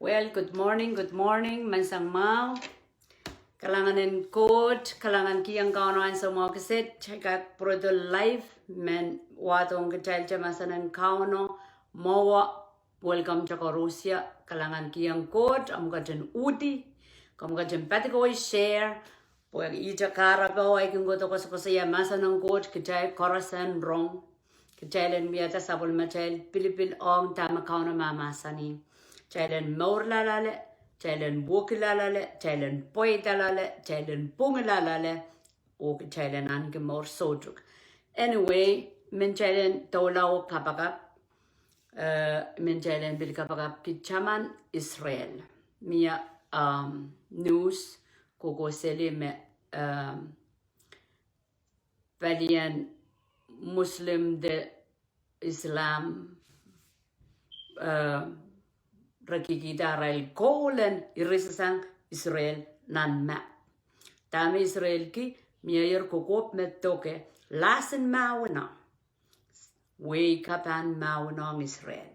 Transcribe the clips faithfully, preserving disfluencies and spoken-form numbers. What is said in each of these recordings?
Well, good morning, good morning, menseng mwahu. Kalahngan en Koht, kalahngan kihong Kauno ansou mwahu kiset, kak pwurodo live, men wahdohng kitail te mahsen en Kauno, mwowe, welcome to Korea, kalahngan kihong Koht, omw ketin uhdi, komw ketin patohwan share, pwe ihte kahrepe oh ahi kin kohdo koasokoasoia mahsen en Koht, kitail koaros en rong. Kitail en wiahda sapwellimatail pilipil ong dahme Kauno mahmahsanih. Kitail en mourla loale, kitail en wekila loale, kitail en pweida loale, kitail en pwungla loale, oh kitail en ahneki mour soutuk. Anyway, I men kitail en doula oh kapakap, eh, I men kitail en pil kapakapki taman Israel. Mie, um, news kohkohseli me, um, palien Muslim de Islam, eh, re kihkihda arail koul en irisasang Israel nan map. Dahme Israel ki, mieier kokohp me doke, lasin mahweno. Wehi ka pahn mahweno ong Israel.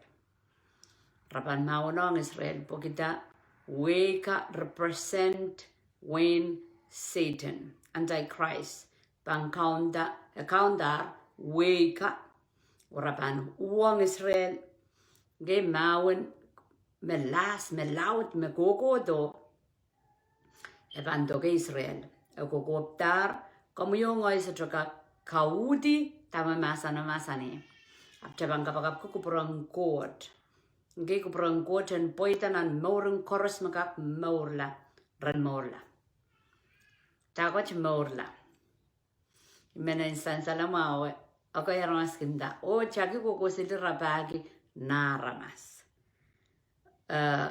Re pahn mahweno ong Israel pwehki dah? Wehi ka represent wehin Satan, Antichrist. Pahn kaunda, e kaundahr wehi ka. Oh re pahn uhwong Israel. Ngehi mahwen me las, me laud, me kohkohdo. E pahn doke Israel. E kokohpdahr, komwi oh ngehi sohte kak kauhdi dahme mahsen mahsanih. Ahpw kitail pahn kapakapki kupwuren Koht. Ngehi kupwuren Koht en pweida nan mouren koaros me kak mourla, ren mourla. Dahkot mourla. I men en sansal mwahu, okay, aramas kin nda, oh, kitail kohkohseli rapahki nan aramas. Eh,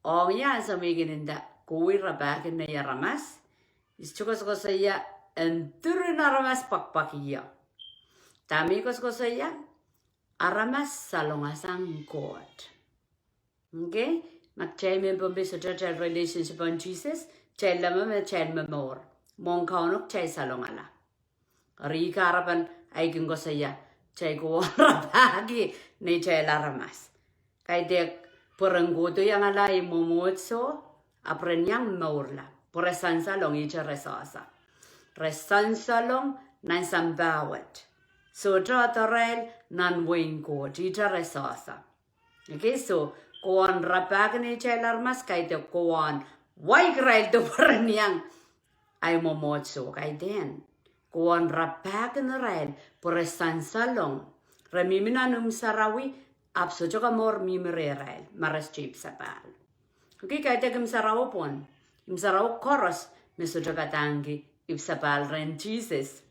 ong ia ansou me I kin nda, kohwei rapahki nei aramas, I sohte koasokoasoia en diren aramas pwakpwak ie. Dahme I koasokoasoia, aramas salongasang Koht. Okay? Ma kitail mehn Pohnpei sohte atail relationship ong Sises, kitail leme me kitail momour. Mwohn Kauno kitail salongala. Eri kahrepen ahi kin koasoia, kitail kohwei rapahki nei kitail aramas. Kaidehk pwe ren kohdo iangala ahi mwomwohdiso, ahpw ren iang mourla. Pwe re sansalong ihte re sehse. Re sansalong nan sampah wet. Sohte doarail nan wehin Koht, ihte re sehse. Okay, so, kohwei rapahki nei kitail aramas, kaidehk kohwei waikiraildo pwe ren iang ahi mwomwohdiso, kaidehn. Kohwei rapahki irail, pwe re sansalong. Re mihmi nan imw sarawi, ahpw sohte komour mihmi rehrail, ma re sohte ipwsapahl. Okay, kaidehk imw sarawi pwon. Imw sarawi koaros, me sohte padahngki ipwsapahl rehn Sises.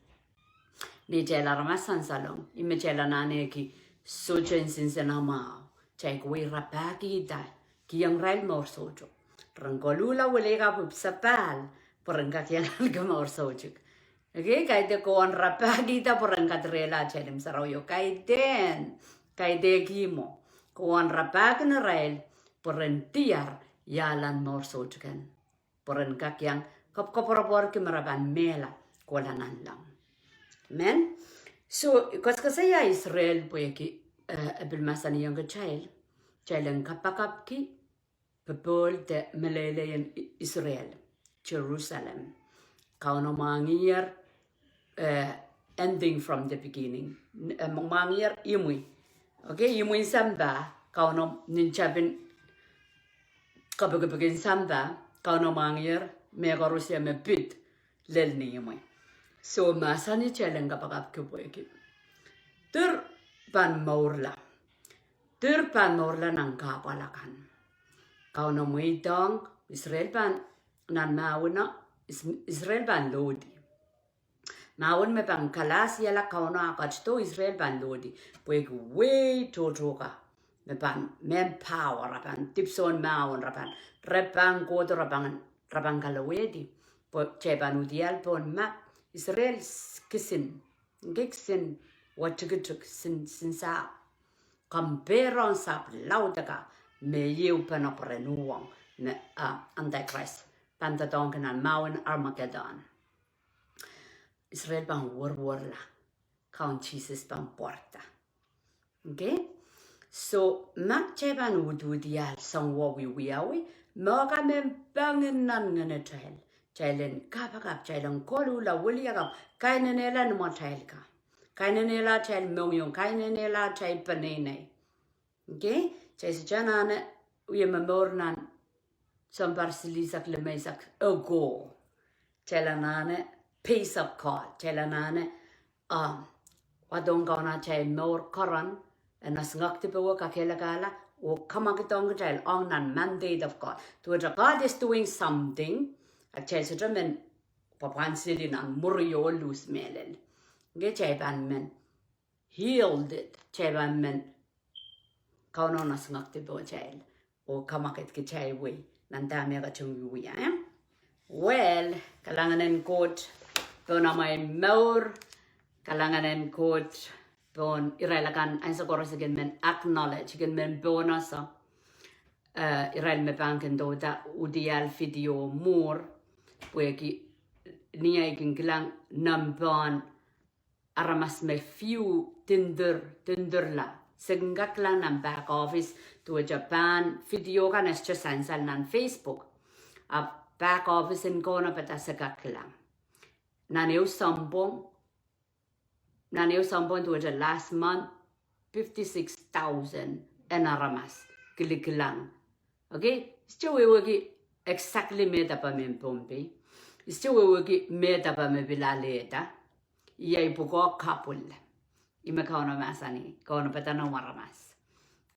Nei kitail aramas sansalong, ih me kitail anahneki sohte nsenamwahu. Kitail kohwei rapahkihda, kihong irail mour soutuk. Ren koluhla welihka pwe ipwsapahl, pwe ren kak iang ahneki mour soutuk. Okay, kaidehk kohwei rapahkihda pwe ren kadirehla atail imw sarawio, kaidehn, kaidehk ih mwo. Kohwei rapahki irail, pwe ren diar ialan mour soutuken. Pwe ren kak iang koapworopworki me re pahn mehla kohla nanleng. Amen. So, koasokoasoia Israel pwehki, eh, e pil mahsanihong kitail, kitail en kapakapki popohl de meleilei en I-, Israel, Jerusalem. Kauno mwahngiher, eh, ending from the beginning. N-, eh, mwahngiher imwi. Okay, imwin sampah, Kauno nin tapin kapikipik en sampah, Kauno mwahngiher, mehkoaros me pid lel ni imwi. So, mahsanih kitail en kapakapki pwehki dir pahn mourla. Dir pahn mourla nan kahpwal akan. Kauno mweidohng, Israel pahn nan mahweno, Is-, Israel pahn lohdi. Mahwen me pahn kalahsiala Kauno ah ketido Israel pahn lohdi. Pwehki wehi tohto ka. Me pahn mehn power, re pahn dipwisoun mahwen, re pahn, re pahn kohdo, re pahn, re pahn kalowehdi. Pwe kitail pahn uhdiahl pohn map, Israel s-, kisin. Ngehi kisin, wa tikitik, sin, sin sahpw. Compare ong sahpw laud ka, me ieu pene pwe ren uhwong, me, ah, Antichrist. Pahn doadoahngki nan mahwen Armageddon. Israel pahn werwerla, Kaun Sises pahn pwarada. Okay? So, ma kitail pahn ududiahl sang wia wiwiawi, me ka men pangin nan ngenetail. Kitail en kapakap, kitail en koluhla, wiliakapw, kainenehla ni mwatail ka. Kainenehla atail mohngiong, kainenehla atail peneinei. Okay? Kitail sohte anahne wie momour nan sounpar silihsek limeisek ago. Kitail anahne peisek Koht. Kitail anahne, ah, wadohng Kauno atail mour koaros, en esingek dipe wet kakehlakahla, oh kamwakidohng kitail ong nan mandate of God. Duwehte God is doing something, a kitail sohte men pwapwanseli nan mwuri oh luhs mehlel. Nge kitail pahn men yielded, kitail pahn men Kauno esingek dipe kitail, oh kamwakid kitail wei, nan dahme e ketin wiewia, eh? Well, kalahngan en Koht pohn amwail mour, kalahngan en Koht pohn irail akan ansou koaros I kin men acknowledge, I kin men pohn ese, eh, irail me pahn kin douda udiahl video mwuhr, pwehki ni ahi kin kilang nempehn aramas me few, tindir, tindirla. Se kin kak kilang nan back office, duwehte pahn video kan e sohte sansal nan Facebook. A back office en Kauno pahn se kak kilang. Nan ehu sounpwong, nan ehu sounpwong duwehte last month, fifty-six thousand en aramas kilikilang. Okay? I sohte wehwehki exactly me dahme men Pohnpei. I sohte wehwehki me dahme pil alehda. Iei pwukoa kapwul. Ih me Kauno mahsanih, Kauno padahng aramas.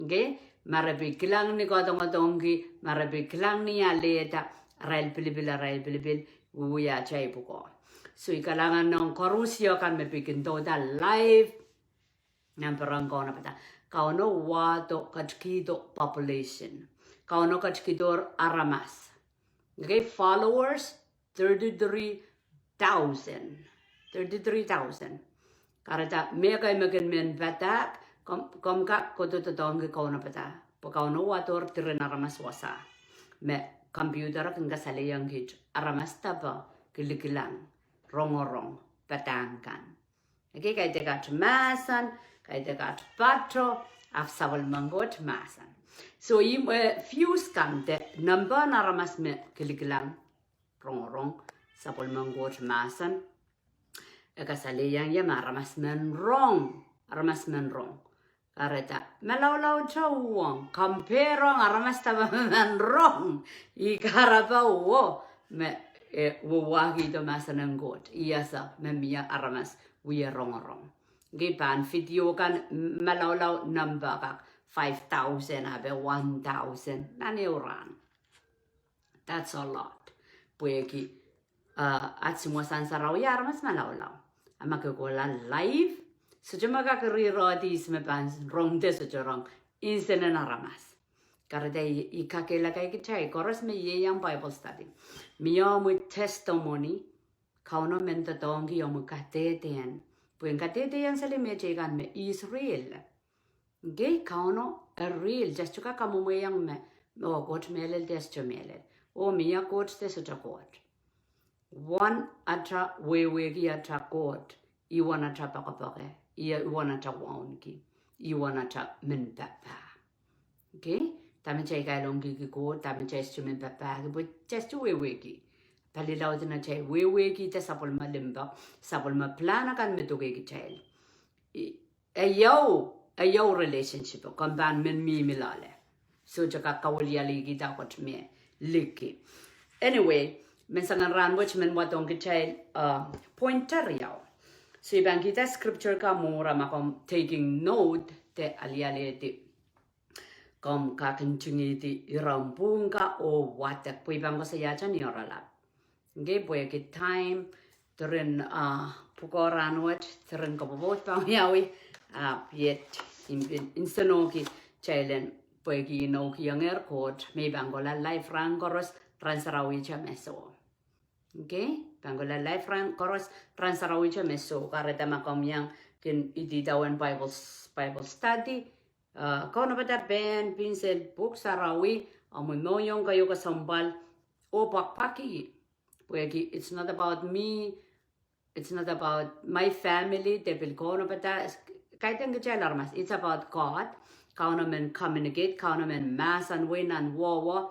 Okay? Ma re pil kilang ni koadoadoahngki, ma re pil kilang ni alehda, arail pilipil, arail pilipil, wiewia atail pwukoa. So I kalahngan ong koaros kan me pil kin douda live, nan peren Kauno padahk. Kauno wahdo ketikihdo population. Kauno ketikihdo aramas. Okay, followers, thirty-three thousand. Thirty-three thousand. Kahrehda me kei me kin men padahk, komw, komw kak kohdo doadoahngki Kauno padahk. Pwe Kauno wahdo diren aramas wasa. Me computer kin kasalehiong kiht aramas dahme kilikilang, rongorong, padahk kan. Okay, kaidehk at mahsen, kaidehk at pato, ahpw sapwellimen Koht mahsen. So, ih me views kan de nempehn aramas me kilikilang, rongorong, sapwellimen Koht mahsen. E kasalehiong ie me aramas men rong, aramas men rong. Kahrehda, malaulaute uhwong, compare ong aramas dahme men rong. Ih kahrepe wo, me, eh, wehwehkihdo mahsen en Koht. Ih ese me mie aramas wie rongorong. Ngehi pahn video kan malaulau nempehn kak five thousand, ape one thousand, nan ehu rahn. That's a lot. Pwehki, uh, at simwasahn sarawi aramas malaulau. A ma ke kohla live, sohte me kak rierohdi ihs me pahn rong de sohte rong, insenen aramas. Kahrehda I, I kakehlaka kitail koaros me ieiang Bible study. Mie omwi testimony, Kauno men doadoahngki omwi kadehdehn. Pwe en kadehdehn seli me teikan me Israel. Ngehi Kauno e real, I sohte kak kamwomwehiong me, oh Koht mehlel de sohte mehlel. Oh mie Koht de sohte Koht. Uwen atail wehwehki atail Koht, ih uwen atail poakepoake, ih uwen atail wauneki, ih uwen atail men papah. Okay? Dahme kitail kailongki Koht, dahme kitail sohte men papahki, pwe kitail sohte wehwehki. Palilaud en atail wehwehki de sapwellime limpoak, sapwellime pilahn akan me doke kitail. I, ehu, ehu relationship, komw pahn men mihmi loale. Sohte kak kawilialikihda Koht me liki. Anyway, menseng en rahn wet men wadohng kitail, uh, point riau. So I pahn kihda scripture ka mwuhr, a ma komw taking note de alialehdi, komw kak ntingihdi irair pwung ka oh wadek, pwe I pahn koasoiahte ni oaralap. Ngehi pwehki time, diren, uh, pwukoa rahn wet, diren kapwopwoud pahn wiawi, uh, iet, I pil nsenohki kitail en pwehki inoukiongehr Koht, me I pahn kohla live rahn koaros, rahn sarawihte me soh. Okay? Pahn kohla live rahn koaros, rahn sarawihte me soh. Kahrehda ma komw iang kin idawehn Bible, Bible study, uh, kaunopada pehn, pil sel pwuhk sarawi, omwi mohngiong keieu kesempwal, oh pwakpwaki. Pwehki, it's not about me, it's not about my family, de pil kaunopada, kaidehn kitail aramas, it's about God. Kauno men communicate, Kauno men mahsanihwei nan wowo,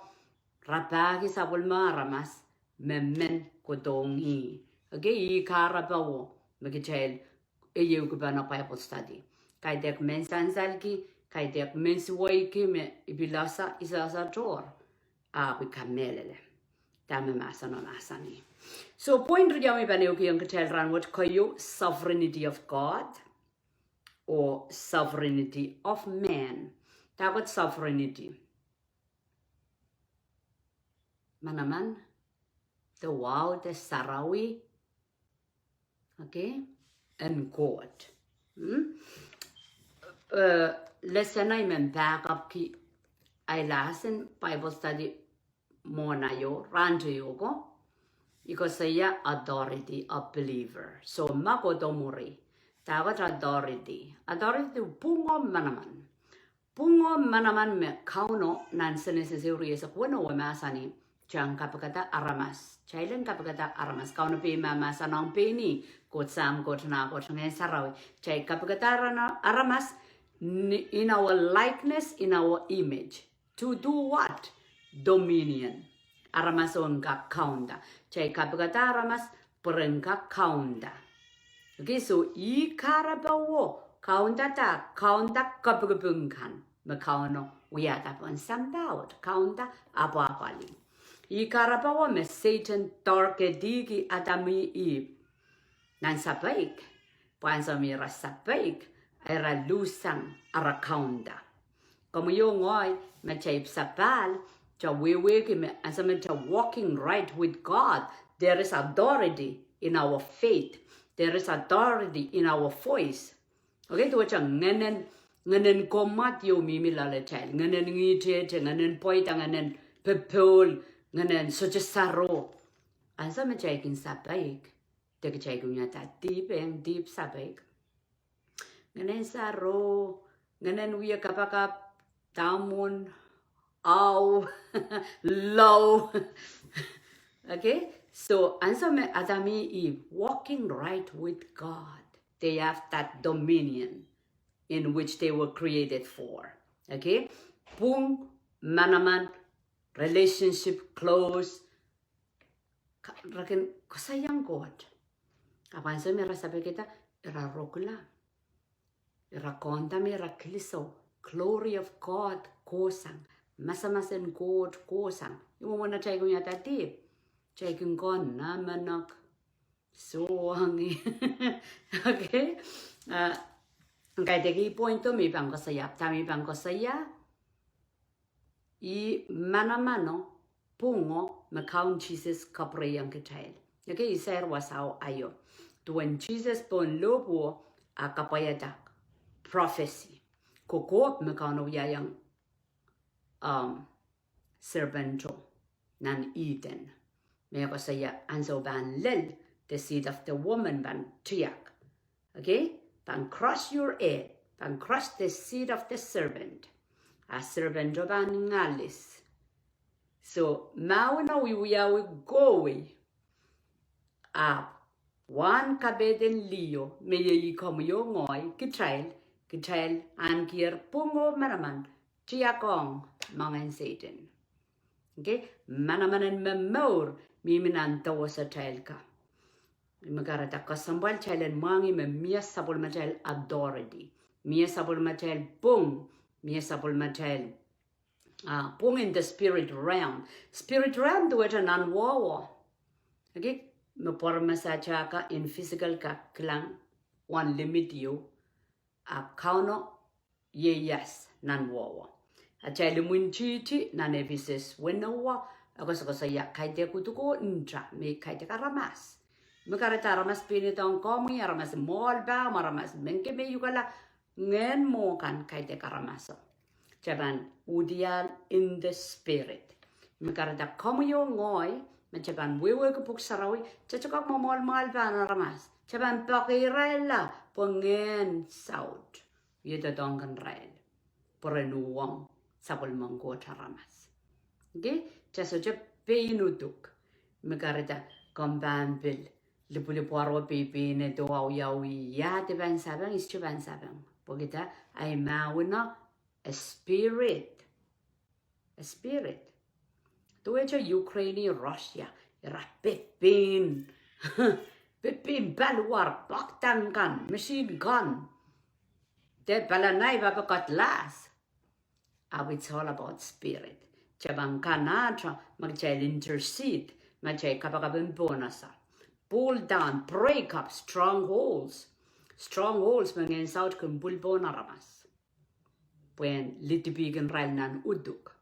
rapahki sapwellime aramas me men kohdohng ih. Okay, ih kahrepe me kitail ieiukipene Bible study. Kaidehk men sansalki, kaidehk men suweiki me I pil ese, I ese tohr, ahpw I kamehlele dahme mahseno mahsanih. So point riau me I pahn ehukihong kitail rahnwet keieu, sovereignty of God or sovereignty of man. Dahkot sovereignty? Manaman de wahu de sarawi, okay, en Koht. Hmm? Eh, lesen ahi men back up ki ahi last Bible study mwohn aio, rahnteio ko. I koasoia authority of believer. So ma kohdo mwuri, dahkot authority? Authority pwung oh manaman. Pwung oh manaman me Kauno nan Senesis ehu rieisek weneu mahsanih, kitail en kapikada aramas. Kitail en kapikada aramas. Kauno pein mahmahsanihong pein ih, Koht Sahm, Koht Nah, Koht Ngehn Sarawi. Kitail kapikada ara-, aramas ni-, in our likeness, in our image. To do what? Dominion. Aramas en kak kaunda. Kitail kapikada aramas pwe ren kak kaunda. Okay, so ih kahrepe wo kaunda, kaunda kepikipik kan me Kauno wiahda pohn sampah wet, kaunda apwahpwalih. Ih kahrepe wo me Sehdan targetki Adam oh Ihp nan sapeik, pwe ansou me ira sapeik, ira luhsang ara kaunda. Komwi oh ngehi, ma kitail sapahl, kitail wehwehki me ansou me kitail walking right with God, there is authority in our faith. There is authority in our voice. Okay, duwehte ngehnen, ngehnen komwad ieu mihmi loalatail, ngehnen ngihtehte, ngehnen pweida, ngehnen popohl, ngehnen sohte saro. Ansou me kitail kin sapeik, de kitail kin wiahda dihp, eng, dihp sapeik. Ngehnen saro, ngehnen wia kapakap, damwun, ahu, lao. Okay? So, ansou me Adam oh Ihp walking right with God, they have that dominion in which they were created for. Okay? Pwung, manaman, relationship, close, ka-, ira kin koasoiong Koht. Ahpw ansou me ira sapeikihda, ira rukula. Ira kaunda me ira kilisou. Glory of God kohsang. Masamas en Koht kohsang. Ih mwomwen atail kin wiahda dihp, kitail kin kak namenek, soangi. Okay? Ah, kaidehk ih point o me I pahn koasoia, dahme I pahn koasoia? Ih manamano, pwungo me Kaun Sises kapwureiong kitail. Okay, I sair wasao aio. Duwen Sises pohn lohpwuo, a kapwaiada prophecy, kokohp me Kauno wiahiong, um, serpent o nan Eden. Me koasoia ansou pahn lel, the seed of the woman pahn tiahk. Okay? Pahn crush your head, pahn crush the seed of the serpent. A serpent o pahn ngalis. So, mahwin o wiwiawi kohwei. Ahpw wahn kapehden liho, me iei komwi oh ngehi, kitail, kitail ahneki pwungo manaman, tiahk ong moangen Sehdan. Okay? Manaman en momour mihmi nan dowosatail ka. Me kahrehda kesempwal kitail en mwahngih me mie sapwellimatail authority, mie sapwellimatail pwung, mie sapwellimatail, ah, pwung in the spirit realm. Spirit realm duwehte nan wowo. Okay? Me pwaromwsahtaka in physical ka kilang wahn limit ieu. A Kauno ieias nan wowo. Atail imwintihti nan Episos weneu, e koasokoasoia kaidehk uduk o nta, me kaidehk aramas. Me kahrehda aramas pein dohng komwi, aramas mwoahl pahmw, aramas mengke me uhkala, ngehn mwo kan kaidehk aramaso. Kitail pahn uhdiahl in the spirit. Me kahrehda komwi oh ngehi, ma kitail pahn wehwehki pwuhk sarawi, kitail sohte kak mwomwoahl mwoahl pahn aramas. Kitail pahn poakehirailla pwe ngehn saut. Ie doadoahngkin irail pwe ren uhwong sapwellimen Koht aramas. Okay? Kitail sohte pein uduk. Me kahrehda komw pahn pil lipwilipw warohng peipein e doh awiawih, ia de pahn sapeng, ihs te pahn sapeng. Pwehki dah? Ahi mahwino A spirit. A spirit. Duwehte Ukraine, Russia, ira pepein, pepein paliwar, poktan kan, machine gun. De pali nai pahpa cutlass. Ahpw it's all about spirit. Kitail pahn kanata, ma kitail intercede, ma kitail kapakap en pohnese. Pull down, break up strongholds. Strongholds me ngehn saut kin pwil pohn aramas. Pwehn lidipihkin irail nan uduk.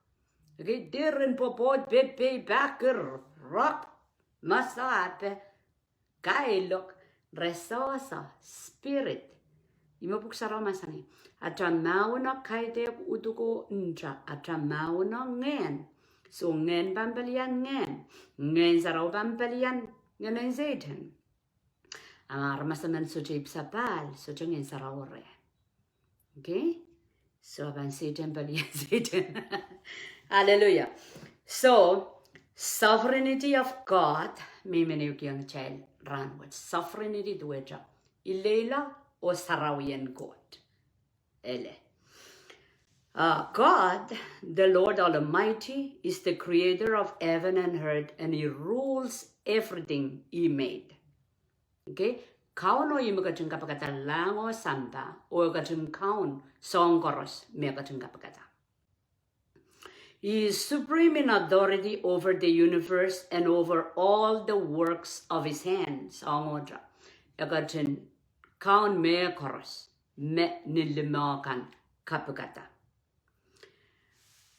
Okay, diren pwopwoud, pepei, pahkir, rop, masape, kailok, re sehse, spirit. Ih me Pwuhk Sarawi mahsanih. Ata mahweno kaidehk uduk oh nta, ata mahweno ngehn. So ngehn pahn pelian ngehn. Ngehn Sarawi pahn pelian ngehnen Sehdan. A ma aramas emen sohte ipwsapahl, sohte Ngehn Sarawi reh. Okay? So, a pahn Sehdan pelian Sehdan. Hallelujah. So, sovereignty of God, me I men ehukihong kitail rahnwet. Sovereignty duwehte ileila oh sarawien Koht. Ele. Uh, God, the Lord Almighty, is the creator of heaven and earth, and he rules everything he made. Okay? Kauno ih me ketin kapikada lahng oh sampah, oh e ketin kaun soahng koaros me e ketin kapikada. He is supreme in authority over the universe and over all the works of his hands. Ong ohte, e ketin kaun mehkoaros me nin limeh kan kapikada.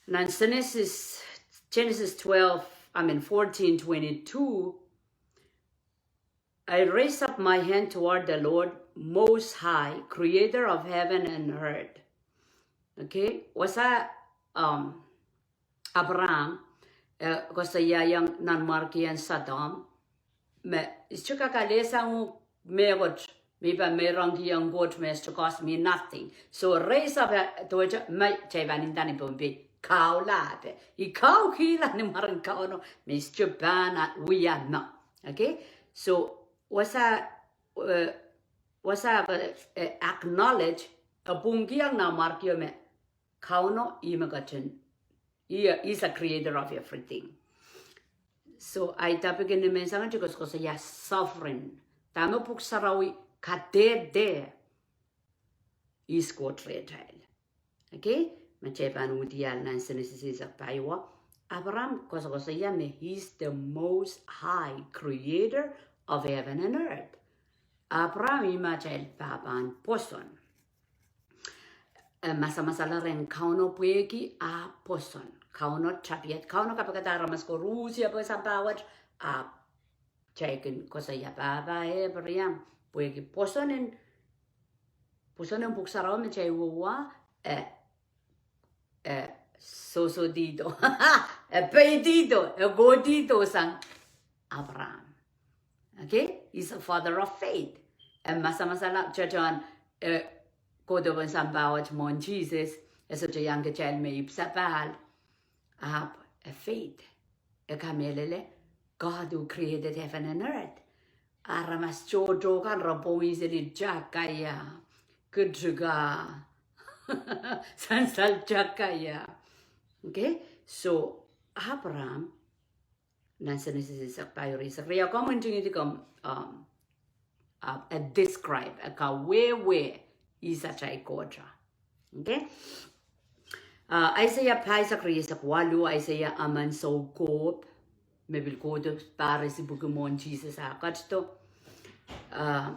Nan Genesis, Genesis twelve, I mean fourteen twenty-two, I raise up my hand toward the Lord Most High, creator of heaven and earth. Okay, wasa, um, Abraham, eh, koasoiaiong nanmwarkien Sodom, me, I sohte kak alehsang uhk mehkot, me I pahn meirongkihong Koht me e sohte cost me nothing. So raise up, eh, duwehte, me, kitail pahn inda ni Pohnpei, kaula ape. I kaukihla ni mwaren Kauno, me I sohte pahn, ah, wia me. Okay? So, wasa, eh, wasa, eh, acknowledge, e pwungkihong nanmwarkio me, Kauno ih me ketin, he is a creator of everything. So, ahi topic en ni menseng te koasokoasoia sovereign. Dahme Pwuhk Sarawi kadehde, is Koht rehtail. Okay? Me kitail pahn uhdi nan Genesis eisek pahieu. Abraham koasokoasoia me he is the most high creator of heaven and earth. Abraham ih me atail pahpa en pwoson. E masamasala rehn Kauno pwehki ahpw pwoson. Kauno tapiada, Kauno kapikada aramas koaros, e pwe sampah wet, ahpw kitail kin koasoia pahpa Abraham, pwehki pwoson en, pwoson en Pwuhk Sarawi me kitail wia, e, e sohsohdido, e peidihdo, e kohdihdo sang Abraham. Okay? He's a father of faith. E masamasala tohtohn, eh, kohdohpen sampah wet mwohn Sises, e sohte iang kitail me ipwsapahl, ahpw e faith. E kamehlele, God who created heaven and earth. Aramas tohto kan re pwongih seli takaia, kituka, sansal takaia. Okay? So, Abraham, nan Genesis eisek pahieu, eisek riau, komw ntingihdi komw, um, uh, e describe, e kawehwe ihs atail Koht. Okay? Uh, Aiseia pahisek rieisek waluh, Aiseia emen soukohp, me pil kohdo Parisi pwuki mwohn Sises ah ketido. Uh,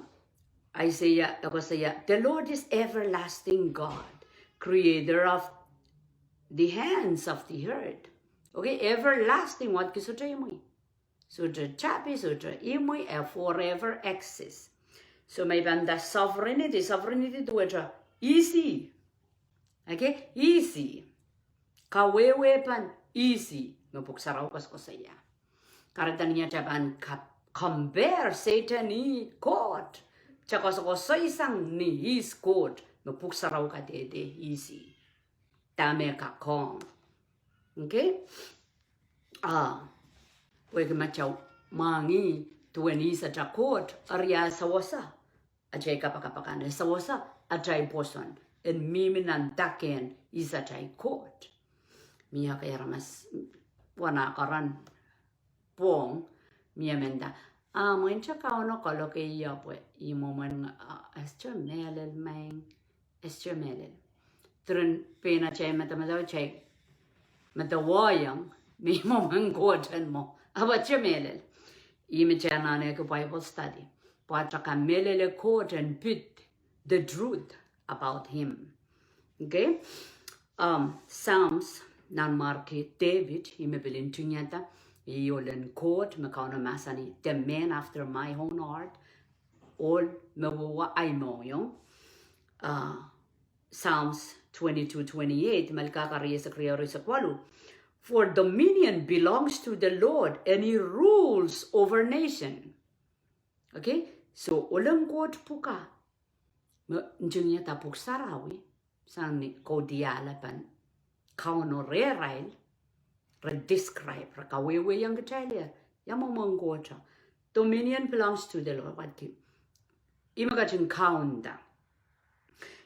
Aiseia, e koasoia, the Lord is everlasting God, creator of the ends of the earth. Okay, everlasting, wadki sohte imwi. Sohte tapi, sohte imwi, e forever exist. So me I pahn nda sovereignty, sovereignty duwehte ihs ih. Okay, ihs ih. Kawehwe pahn ihs ih, me Pwuhk Sarawi koasokoasoia. Kahrehda ni atail pahn ka-, compare Sehdan ih Koht. Kitail koasokoasoi sang ni ihs Koht, me Pwuhk Sarawi kadehde ihs ih. Dahme e kak ong. Okay? Ah, pwehki ma kitail mwahngih duwen ihs atail Koht, eri e sewese atail kapakap akan, e sewese atail pwoson. en mihmi nan dake en ihs atail Koht. Mie ekei aramas wahn ah karanih pwong, mie menda, ah, mwein te Kauno kaloke ie pwe ih mwomwen, ah, e sohte mehlel, maing, e sohte mehlel. Diren pein atail medemedewe, atail medewehiong me ih mwomwen Koht en mwo, ahpw e sohte mehlel. Ih me te anahne ki Bible study, pwe te kamehlele Koht en pid the truth about him. Okay? Um, Psalms, Nanmwarki David, ih me pil ntingihada, ih ohl en Koht me Kauno mahsanih, the man after my own heart, ohl me wehwe ahi mohngiong. Uh, Psalms twenty-two twenty-eight, Melkahka rieisek riau, rieisek waluh. For dominion belongs to the Lord, and he rules over nation. Okay? So, ohl en Koht pwukat. Me ntingihada Pwuhk Sarawi, sang ni kaudiahl pahn Kauno rehrail, re describe, re kawehwehiong kitail, ia mwomwen Koht. Dominion belongs to the Lord, what ki. Ih me ketin kaunda.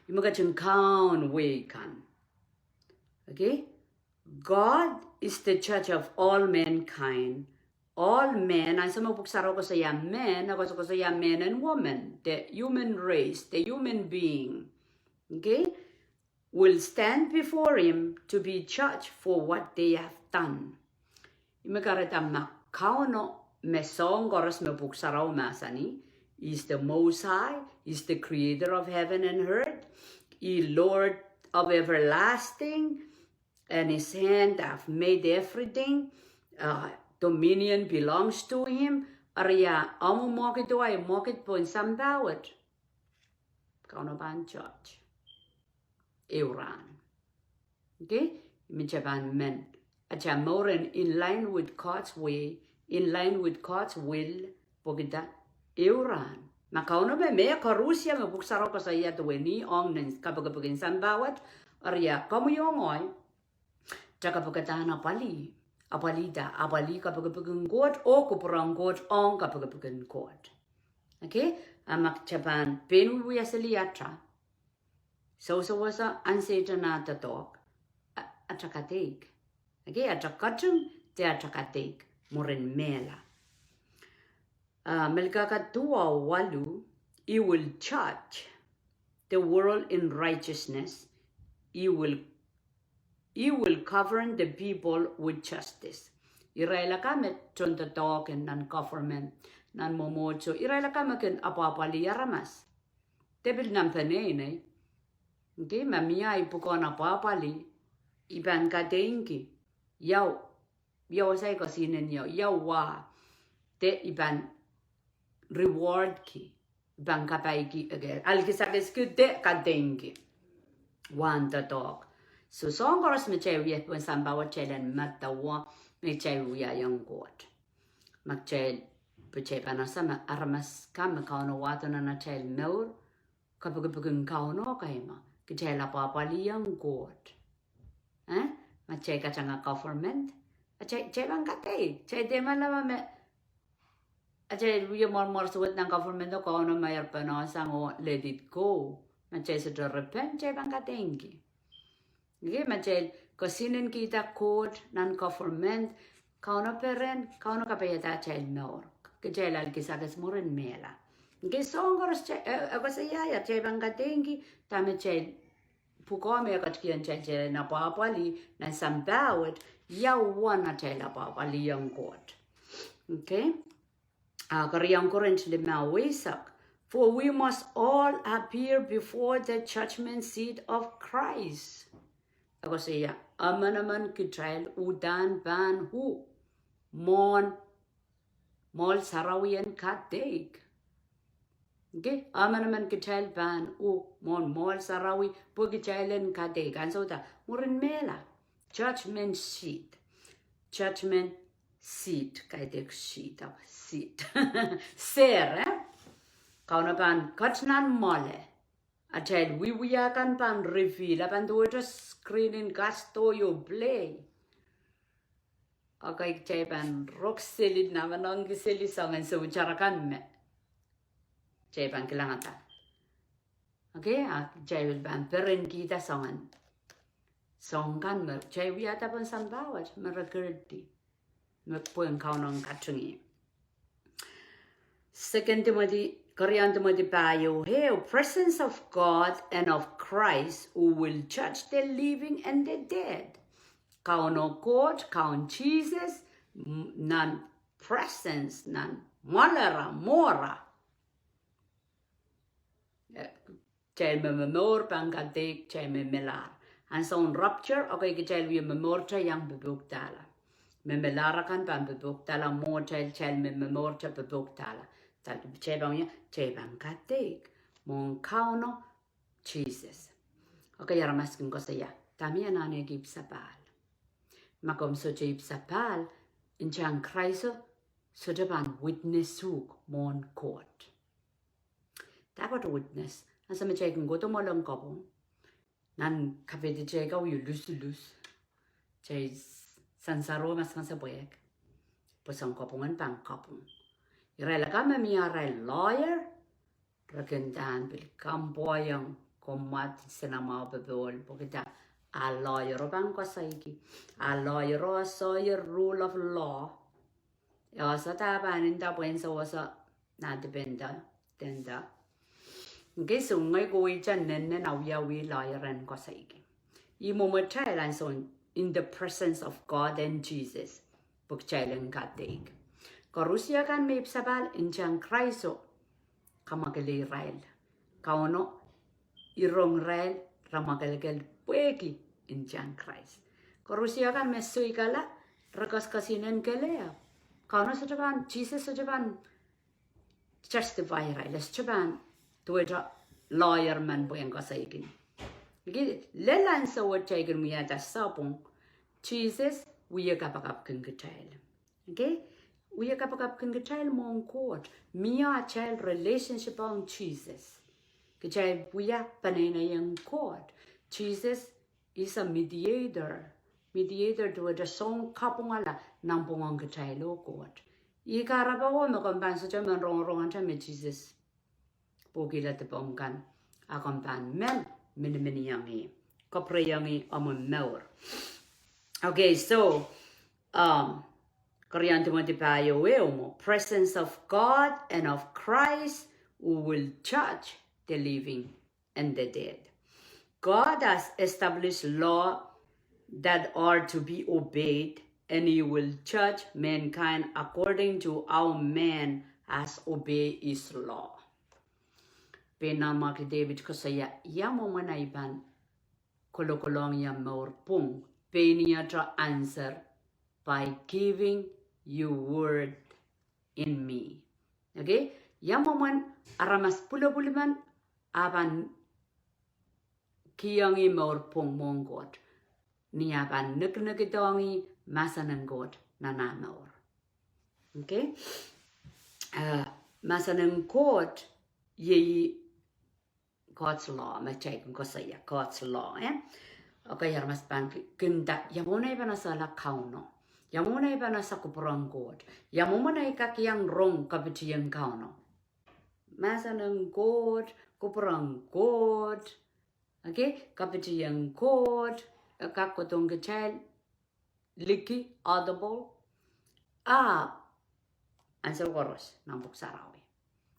Ih me ketin kaun wehi kan. Okay? God is the judge of all mankind. All men, ansou me Pwuhk Sarawi koasoia men, e koasokoasoia men and women, the human race, the human being. Okay? Will stand before him to be judged for what they have done. Ih me kahrehda ma Kauno me soahng koaros me Pwuhk Sarawi mahsanih, he is the Most High, he is the creator of heaven and earth, he Lord of everlasting, and his hand have made everything, uh, dominion belongs to him, eri ia mwomwohdiso, mwomwohdiso pohn sampah wet, Kauno pahn judge. Ehu rahn. Okay? Ih me te pahn men. Atail mour en in line with God's way, in line with God's will, pwehki dah, ehu rahn. Ma Kauno me mehkoaros me Pwuhk Sarawi koasoia duwen ih ong nan kapikipik en sampah wet, eri ia komwi oh ngehi, te kapikipik kan apwalih. Apwalih dah, apwalih kapikipik en Koht, oh kupwuren Koht, ong kapikipik en Koht. Okay? A ma te pahn pein wiewia seli ata sewesewese ansou Sehdan ah doadoahk, a, ata kadeik. Okay, ata keting de ata kadeik mwurin mehla. Uh, Melkahka duwau waluh, he will judge the world in righteousness. He will, he will govern the people with justice. Irail akan me tohndoadoahk nan government, nan mwomwohdiso, irail akan me kin apwahpwalih aramas. De pil nan peneinei. Okay, ma mie ahi pwukoahn apwahpwalih, I pahn kadeingki. Ia, ia wasa I kosinen, ia, ia wa. De I pahn rewardki. I pahn kapaiki, okay, alkisakiski de kadeingki. Wahn doadoahk. So, soahng koaros me kitail wia pohn sampah wet kitail en medewe me kitail wiahiong Koht. Ma kitail, pwe kitail pahn ese me aramas kan me Kauno wahdo nan atail mour, kapikipik en Kauno kaimah, kitail apwahpwaliong Koht. Eh? Ma kitail katanga government, a kitail, kitail pahn kadeik, kitail dehr malama me, a kitail wia mwoaromwoar suwed nan government oh Kauno meir pahn sang oh let it go. Ma kitail sohte repent, kitail pahn kadeingki. Okay, ma kitail kosinenkihda Koht nan government, Kauno peren, Kauno kapaiada atail mour. Kitail alkisakis mwurin mehla. Okay, soahng koaros kitail, eh, eh, koasoia, kitail pahn kadeingki, dahme kitail pwukoah me ketikihong kitail, kitail en apwahpwalih nan sampah wet, ia uwen atail apwahpwaliong Koht. Okay? Ah, keriaun Korint limau eisek, for we must all appear before the judgment seat of Christ. E koasoia, emenemen kitail uhdahn pahn uh mwohn mwoahl sarawi en kadeik. Okay? Emenemen kitail pahn uh mwohn mwoahl sarawi pwe kitail en kadeik. Ansou da, mwurin mehla. Judgment seat. Judgment seat. Kaidehk seat, ah, seat. Sehd, eh? Kauno pahn ket nan mwoale. Atail wiewia kan pahn reveal, a pahn duwehte screen en kasto io play. Okay, kitail pahn rok seli, namenengki seli soangen soutar akan me kitail pahn kilangada. Okay, a kitail pahn perenkihda soangen soahng kan me kitail wiahda pohn sampah wet me re kirdi, me pwehn Kauno en katungi. Second Timothy, Kerian Timothy pahieu ehu, presence of God and of Christ who will judge the living and the dead. Kauno Koht, Kaun Sises, m-, nan presence, nan mwoalera, mwora. Eh, kitail me momour pahn kadeik kitail me melahr. Ansoun rapture, okay, kitail wie momourte iang popoudala. Me melahr akan pahn popoudala mwohtail, kitail me momourte popoudala. Kitail pahn, kitail pahn kadeik mwohn Kauno Sises. Okay, aramas kin koasoia, dahme I anahne ki ipwidi sapahl? Ma komw sohte ipwidi sapahl, ntahn Krais sohte pahn witness uhk mwohn Koht. Dahkot witness? Ansou me kitail kin kohdo mwoalen kopwung, nan kapehde kitail ka wie lusulus, kitail sansaro maskasapwehk, pwe soun kopwung en pahn kopwung. Irail akan me mie arail lawyer, re kin dahn pil kampwoiong, komw mwahdi senamwahu popohl, pwehki dah? A lawyer o pahn koasoiki. A lawyer o, a sawyer rule of law. E ese dah pahn nda pwe en sewese, na dipenda, denda. Okay, so ngehi kohwei nennenen awiawi lawyer en koasoiki. Ih mwomwatail ansoun in the presence of God and Jesus, pwe kitail en kadeik. Koarusie kan me ipwidi sapahl, ntahn Krais kamwakele irail. Kauno irong irail, re mwakelekel pwehki ntahn Krais. Koarusie kan me soikala, re koaskoasoiahn kelehpw. Kauno sohte pahn, Sises sohte pahn justify irail, e sohte pahn duwehte lawyer men pwehn koasoiki. Okay, lel ansou wet kitail kin wiahda sapwung, Sises wie kapakapkin kitail. Okay? Wie kapakapkin kitail mwohn Koht. Mie atail relationship ong Sises. Kitail wia peneinei ong Koht. Sises is a mediator. Mediator duwehte soun kapwungala nanpwungen kitail oh Koht. Ih kahrepe me komw pahn sohte men rongorongete me Sises pwukihla dipomw kan, a komw pahn men miniminiong ih, kapwurehiong ih omw mour. Okay, so, um, Kerian Timothy pahieu ehu mwo, presence of God and of Christ who will judge the living and the dead. God has established law that are to be obeyed, and he will judge mankind according to how man has obeyed his law. Pein Nanmwarki Depit koasoia, ia mwomwen ahi pahn kolokolohng ie mour pwung? Pein iet answer, by giving your word in me. Okay? Ia mwomwen aramas pwulopwul men a pahn kihong ie mour pwung mwohn Koht? Ni a pahn nekinekidohng ie mahsen en Koht nan ah mour. Okay? Uh, mahsen en Koht, iei God's law, me kitail kin koasoia, God's law, eh? Okay, aramas pahn ki-, kin nda, ia mwomwen ahi pahn esehla Kauno? Ia mwomwen ahi pahn ese kupwuren Koht? Ia mwomwen ahi kak iang rong kapitieng Kauno? Mahsen en Koht, kupwuren Koht, okay, kapitieng Koht, e kak kohdohng kitail liki, audible. Ahpw ansou koaros nan Pwuhk Sarawi,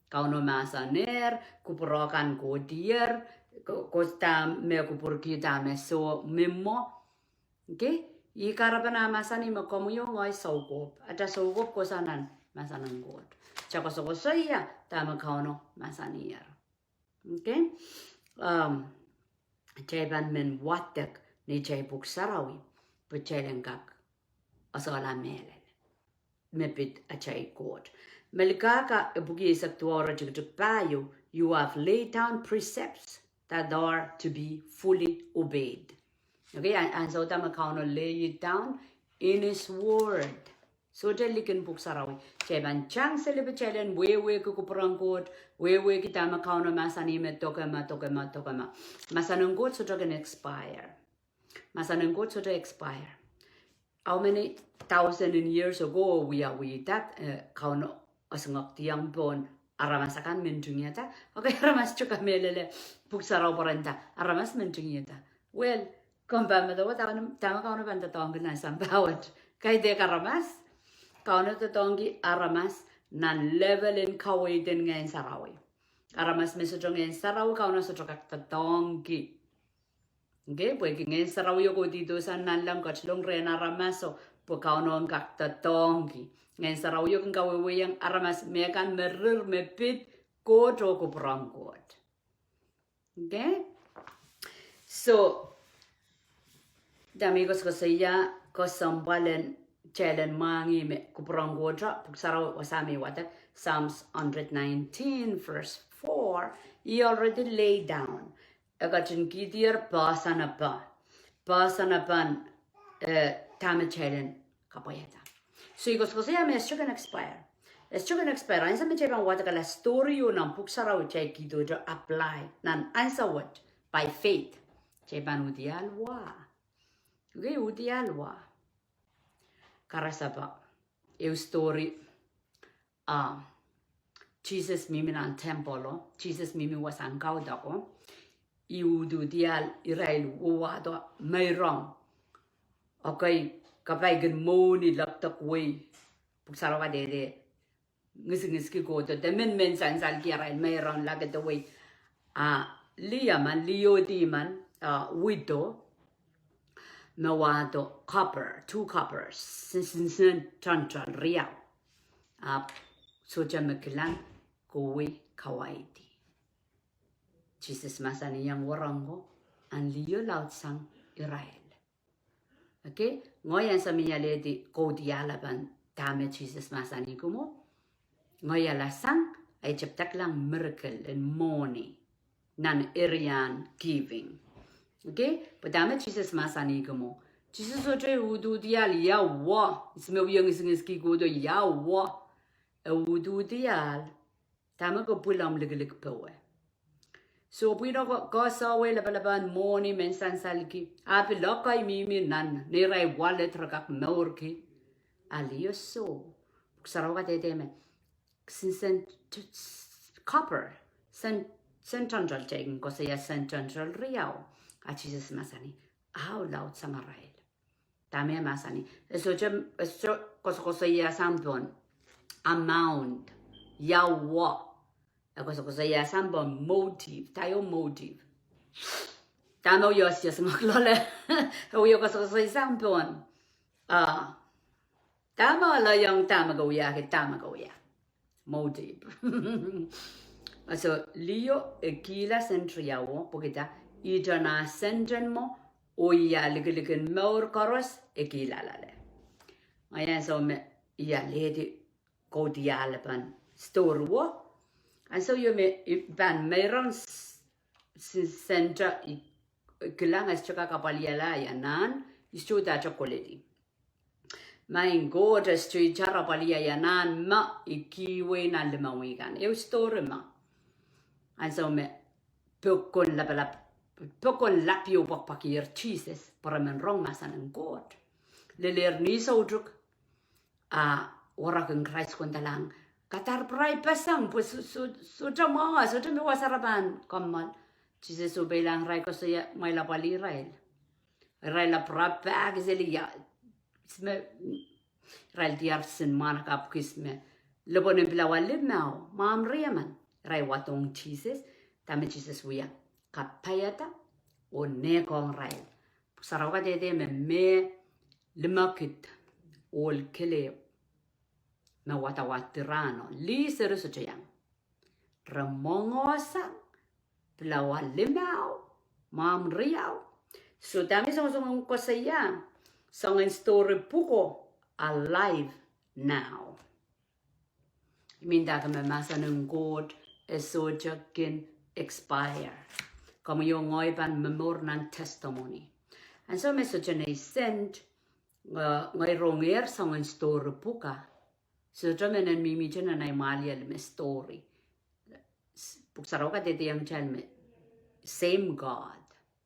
Kauno mahsanih, kupwur kan kohdier, ko-, kohsang dahme kupwurki, dahme soh, mimwo. Okay? Ih kahrepen ah mahsanih me komwi oh ngehi soukohp. Atail soukohp kohsang nan mahsen en Koht. Kitail koasokoasoia dahme Kauno mahsanih. Okay? Um, kitail pahn men wadek neitail Pwuhk Sarawi pwe kitail en kak esehla mehlel me pid atail Koht. Melkahka epwiki eisek duwau, iretikitik pahieu, you have laid down precepts that are to be fully obeyed. Okay, an-, ansou da me Kauno lay it down in his word. Sohte likin Pwuhk Sarawi. Kitail pahn tang seli pwe kitail en wehwehki kupwuren Koht, wehwehki dahme Kauno mahsanih me doke ma, doke ma, doke ma. Mahsen en Koht sohte kin expire. Mahsen en Koht sohte expire. How many thousand in years ago wia wia that, eh, Kauno esingek diong pohn Aramas akan me ntingihada. Okay, aramas sohte kamehlele Pwuhk Sarawi pwarada. Aramas me ntingihada. Well, komw pahn medewe dahme Kauno pahn doadoahngki nan sampah wet. Kaidehk aramas. Kauno doadoahngki aramas nan level en kaweid en Ngehn Sarawi. Aramas me sohte Ngehn Sarawi, Kauno sohte kak doadoahngki. Okay, pwehki Ngehn Sarawio kohdido sang nanleng, ketilong rehn aramaso, pwe Kauno en kak doadoahngki. Ngehn Sarawio kin kawehwehiong aramas me kan me rir, me pid Koht oh kupwuren Koht. Okay? So, dahme I koasokoasoia, kesempwal en, kitail en mwahngih me kupwuren Koht, Pwuhk Sarawi wasa me wadek, Psalms hundred nineteen, verse four, he already laid down. E ketin kihdier poahsoan ape, poahsoan ape, eh, dahme kitail en kapwaiada. So I koasokoasoia me e sohte kin expire. E sohte kin expire. Ansou me kitail pahn wadekala storyo nan Pwuhk Sarawi, kitail kihdohte apply nan ansou wet by faith. Kitail pahn udiahl wa. Okay, udiahl wa. Karasepe. Ehu story, ah, Sises mihmi nan temple o, Sises mihmi wasahn kaudok o, e ududiahl irail wahdo meirong. Okay, kapai kin mwohni lekdek wei. Pwuhk Sarawi kadehde ngisingiski kohdo, de men men sansalki arail meirong lakada wei. Ah, lih emen, lih oh dih emen, ah, widow, me wahdo copper, two coppers, sen, sen, sen tentol riau. Ahpw sohte me kilang, kowe kawaidi. Sises mahsanihong wahnpoaron ko, ahn liho laudsang irail. Okay, ngehi ansou me I alehdi kaudiahl apan dahme Sises mahsanih kumwo, ngehi alasang, I tepda kilang miracle en mwohni nan area en giving. Okay, pwe dahme Sises mahsanih kumwo, Sises sohte ududiahl ia wa, ihs me wie ngisingiski kohdo ia wa, e ududiahl dahme ke pwil omw likilik powe. So pwihno ke, ke saweh lapalapan mwohni men sansalki, ahpw pil ekei mihmi nan neirail wallet re kak mourki. A liho soh, Pwuhk Sarawi kadehde me, sen, sen, copper, sen, sen tentol, kitail kin koasoia sen tentol riau. A Sises mahsanih, ahu laudsang arail. Dahme e mahsanih, e sohte, e sohte koasokoasoia sang pohn amount, ia wa. E koasokoasoia sang pohn motive, dahio motive. Dahme e wiahiong, se ngak loale, e wie koasokoasoi sang pohn, ah, dahme e loiong, dahme ke wiahki, dahme ke wia. Motive. So liho e kihla sen riau o, pwehki dah, ihte nah senten mwo, oh ia likilikin mour koaros e kihla loale. Ngehi ansou me I alehdi kaudiahl apan storyo, ansou ieu me I pahn meirong s-, s-, sente I kilang e sohte kak apwalihala ia nahn, I sohte udahte koledi. Maing Koht, e sohte itar apwalih ia nahn me I kihwei nan limau kan. Ehu storyo me, ansou me pokon lapalap, pokon lap ieu pwakpwakier Sises, pwe re men rong mahsen en Koht. Lelehr ni soutuk, a warek en Krais kondalahng, kadar pwarail peseng, pwe so-, so-, sohte mwahu, sohte me wasa re pahn kommoal. Sises oh peilahng irail, koasoia, mwail apwalih irail. Irail ahpw rapahki seli ia, ihs me, irail diar kisin mwahnakapw kis me, lepwenen pilawa limau, mwahmw riemen. Irail wadohng Sises, dahme Sises wia, kapaiada, oh nehkohng irail. Pwuhk Sarawi kadehde me, me limekid, ohl kelehpw, me wadawad di rahno, lih seri sohte iang. Re mwongohsang, pilawa limau, mwahmw riau. So dahme I songosong koasoia, soangen storyo pwuko, alive now. I mean dahke me mahsen en Koht e sohte kin expire. Komwi oh ngehi pahn momour nan testimony. Ansou me sohte nei sent, eh, ngehi rongehr soangen storyo pwuka. Sohte me nen mihmihte nan ahi mwahliel me storyo. S-, Pwuhk Sarawi kadehdehiong kitail me same God.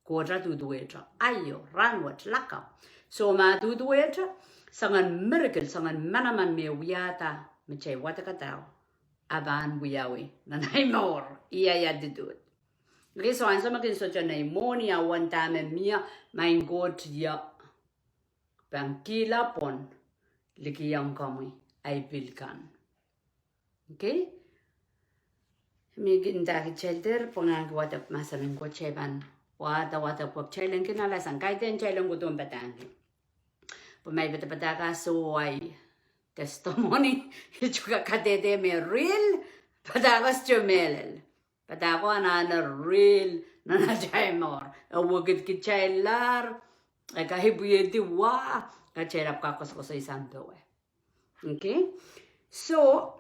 Koht a duduwehte, aio, rahnwet, lakapw. So ma duduwehte, soangen miracle, soangen manaman me wiahda, me kitail wadekada, a pahn wiawi nan ei mour, ia ia didud. Okay, so ansou me kin sohte nei mwohni a wen dahme mie, maing Koht ia pahn kihla pwon likiong komwi ei pil kan. Okay? Mi kin dahki chelder pwangahki wadek mahsen en Koht, kitail pahn wahda wadek pwe kitail en kin alasang, kaidehn kitail en kohdo padahngki. Pwe ma i padapadahk ah soh ei testimony, i tuhke kadehde me real, padahk ah sohte mehlel. Padahk ko anahne real nan atail mour. E wekidkitail lahr, e kaipwihedi wa, kitail ahpw kak koasokoasoi sang powe. Okay? So,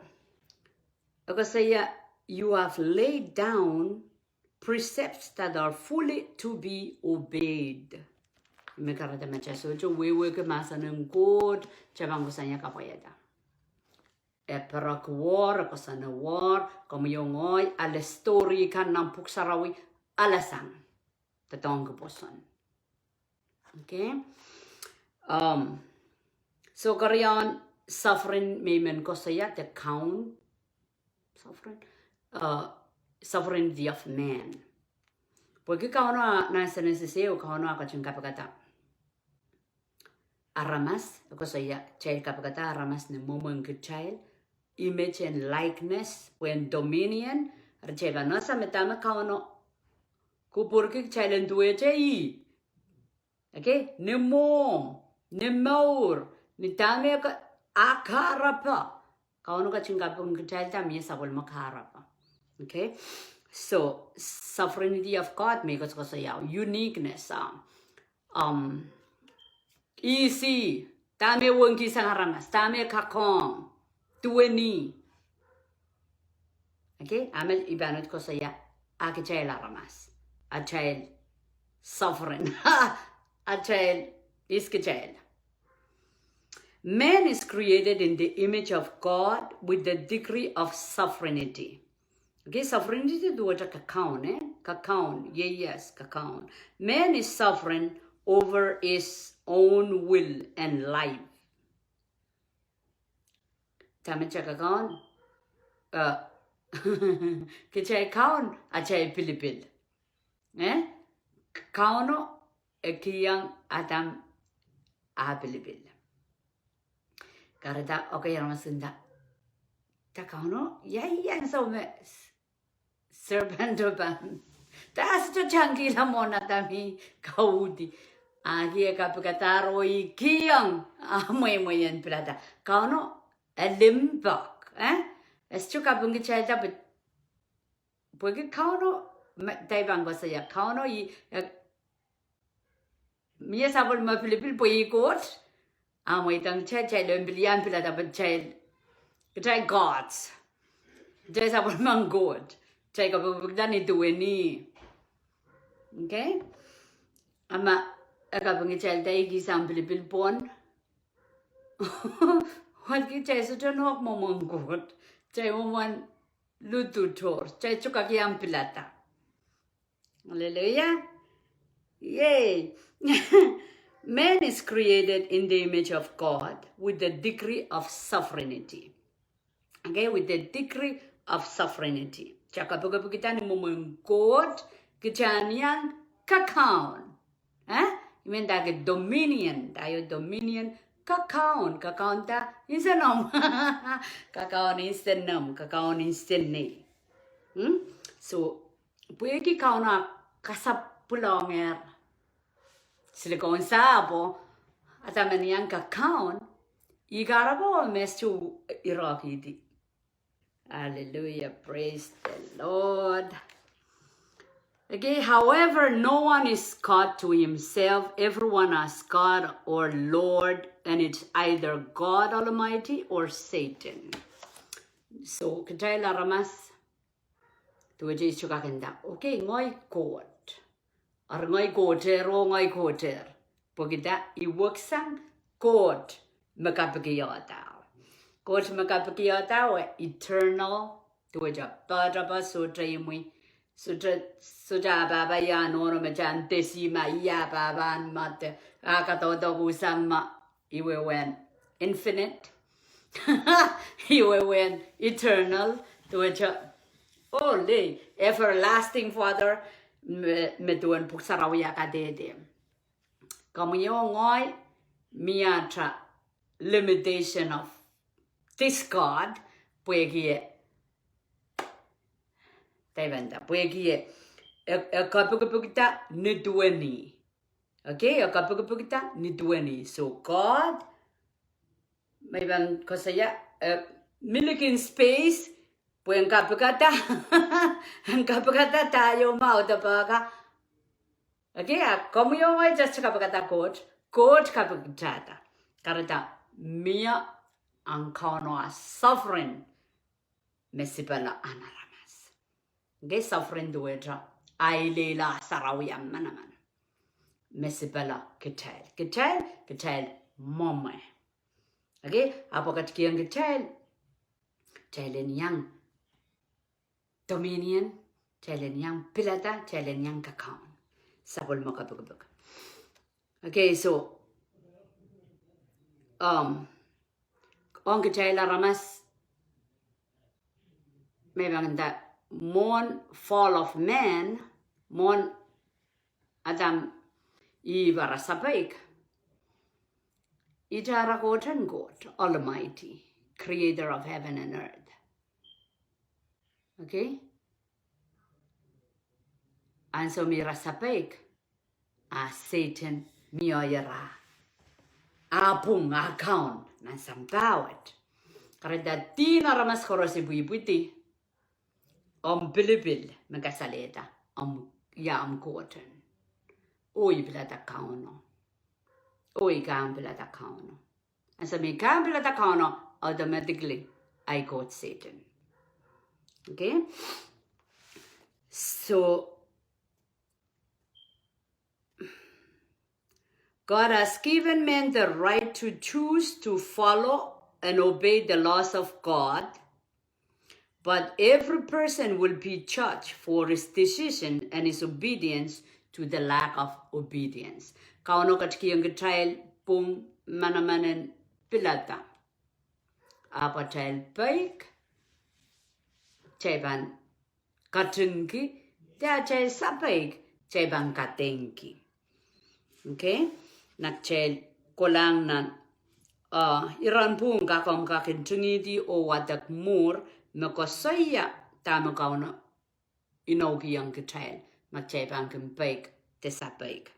e koasoia, you have laid down precepts that are fully to be obeyed. Me kahrehda ma kitail sohte wehwehki mahsen en Koht, kitail pahn koasoia kapwaiada. E perek war, e koasoane war, komwi oh ngehi ale story kan nan pwuhk sarawi, alasang. Doadoahngki pwoson. Okay? Um, so keriaun sovereign me i men koasoia de kaun, sovereign, uh, sovereignty of man. Pwehki Kauno a, nan Senesis ehu, Kauno a ketin kapikada aramas, e koasoia kitail kapikada aramas ni mwomwen kitail, image and likeness, pwehn dominion, eri kitail pahn ese me dahme Kauno kupwurki kitail en duwehte ih. Okay, ni mwomw, ni mour, ni dahme ke, a kahrepe. Kauno ketin kapikitailda mie sapwellime kahrepe. Okay? So, sovereignty of God me koasokoasoia, uniqueness, ah. Um, ih, dahme wengkihsang aramas, dahme kakohng, duwen ih. Okay, a me i pahn uhd koasoia, a kitail aramas, atail sovereign, atail, ihs kitail. Man is created in the image of God with the degree of sovereignty. Okay, sovereignty duwehte kakaun, eh? Kakaun, ye, yes, kakaun. Man is sovereign over his own will and life. Dahme kitail kakaun, eh, kitail kaun atail pilipil. Eh? Kauno e kihong Adam ah pilipil. Kahrehda, okay, aramas nda, da Kauno, ia, ia ansou me serpent o pahn, da sohte tangkihla mwohn Adam ih kauhdi. Ahki e kapikadahr oh e kihong ah mweimwei en pilada. Kauno e limpoak, eh? E sohte kapingkitailda pwe, pwehki Kauno, ma, kitail pahn koasoia, Kauno ih, eh, mie sapwellime pilipil pwe ih Koht, a mweidohng kitail, kitail en pil iang pilada pwe kitail, kitail gods. Kitail sapwellimen Koht. Kitail kapikipikda ni duwen ih. Okay? A ma e kapingkitailda, e kihsang pilipil pwon. Wet kitail sohte nohk mwomwen Koht. Kitail mwomwen ludu tohr. Kitail sohte kak iang pilada. Hallelujah. Yay. Man is created in the image of God with the degree of sovereignty. Okay, with the degree of sovereignty. Kitail kapikipikda ni mwomwen Koht, kitail iang kakaun. Eh? I men dahki dominion, da io dominion, kakaun, kakaun da, insenomw. Kakaun insenomw, kakaun insenei. Hmm? So, pwehki Kauno kasapwilongehr silikon sahpwo, Adam en iang kakaun, ih kahrepe me sohte irokihdi. Hallelujah, praise the Lord. Okay, however, no one is God to himself. Everyone has God or Lord, and it's either God Almighty or Satan. So, kitail aramas, duwehte i sohte kak nda, okay, ngehi Koht. Ari ngehi Kohtehr oh ngehi Kohtehr. Pwehki da i weksang Koht me kapikiada. Koht me kapikiada e eternal, duwehte poatoapoat, sohte imwi, sohte, sohte ah pahpa ia nohno me kitail en desi ma ia pahpa en mate, ah kadaudok sang ma, ih wehwehn infinite. Ih wehwehn eternal. Duwehte, oh, lei, everlasting Father, me, me duwen Pwuhk Sarawi kadehde. Komwi oh ngehi, mie ata limitation of this God, pwehki e, dependa, pwehki e, e, e kapikipikda ni duwen ih. Okay, e kapikipikda ni duwen ih. So God, me I pahn koasoia, e, mi likin space, pwe en kapikada, en kapikada da ieu me audepe ka. Okay, a komwi oh ngehi just kapikada Koht, Koht kapikdahda. Kahrehda mie ahn Kauno a sovereign, me sipala ahn aramas. Okay, sovereign duwehte, a ileile, a sarawi, a manaman. Me sipala kitail. Kitail, kitail mwomwe. Okay, a pwe ketikihong kitail, kitail en iang dominion, kitail en iang pilada, kitail en iang kakaun. Sapwellime kapikipik. Okay, so, um, ong kitail aramas, me pahn nda, mwohn fall of man, mwohn Adam, Ihp ara sapeik, ihte ara Koht en Koht, Almighty, creator of heaven and earth. Okay? Ansou me ira sapeik, a Sehdan mie oh ira, a pwung, a kaun nan sampah wet. Kahrehda dihn aramas koaros ipwipwidi omw pilipil me kasalehda omw, ia omw Koht en. Oh I pilada Kauno. Oh I kak pilada Kauno. Ansou me I kak pilada Kauno, automatically I got Sehdan. Okay? So, God has given men the right to choose to follow and obey the laws of God, but every person will be judged for his decision and his obedience to the lack of obedience. Kauno ketikihong kitail pwung manaman en pilada. A pwe atail peik, kitail pahn katingki, de atail sapeik, kitail pahn kadeingki. Okay? Nan kitail kolahng nan, uh, iren pwung ka komw kak ntingihdi oh wadek mwuhr, me koasoia dahme Kauno inoukihong kitail, ma kitail pahn kin peik de sapeik.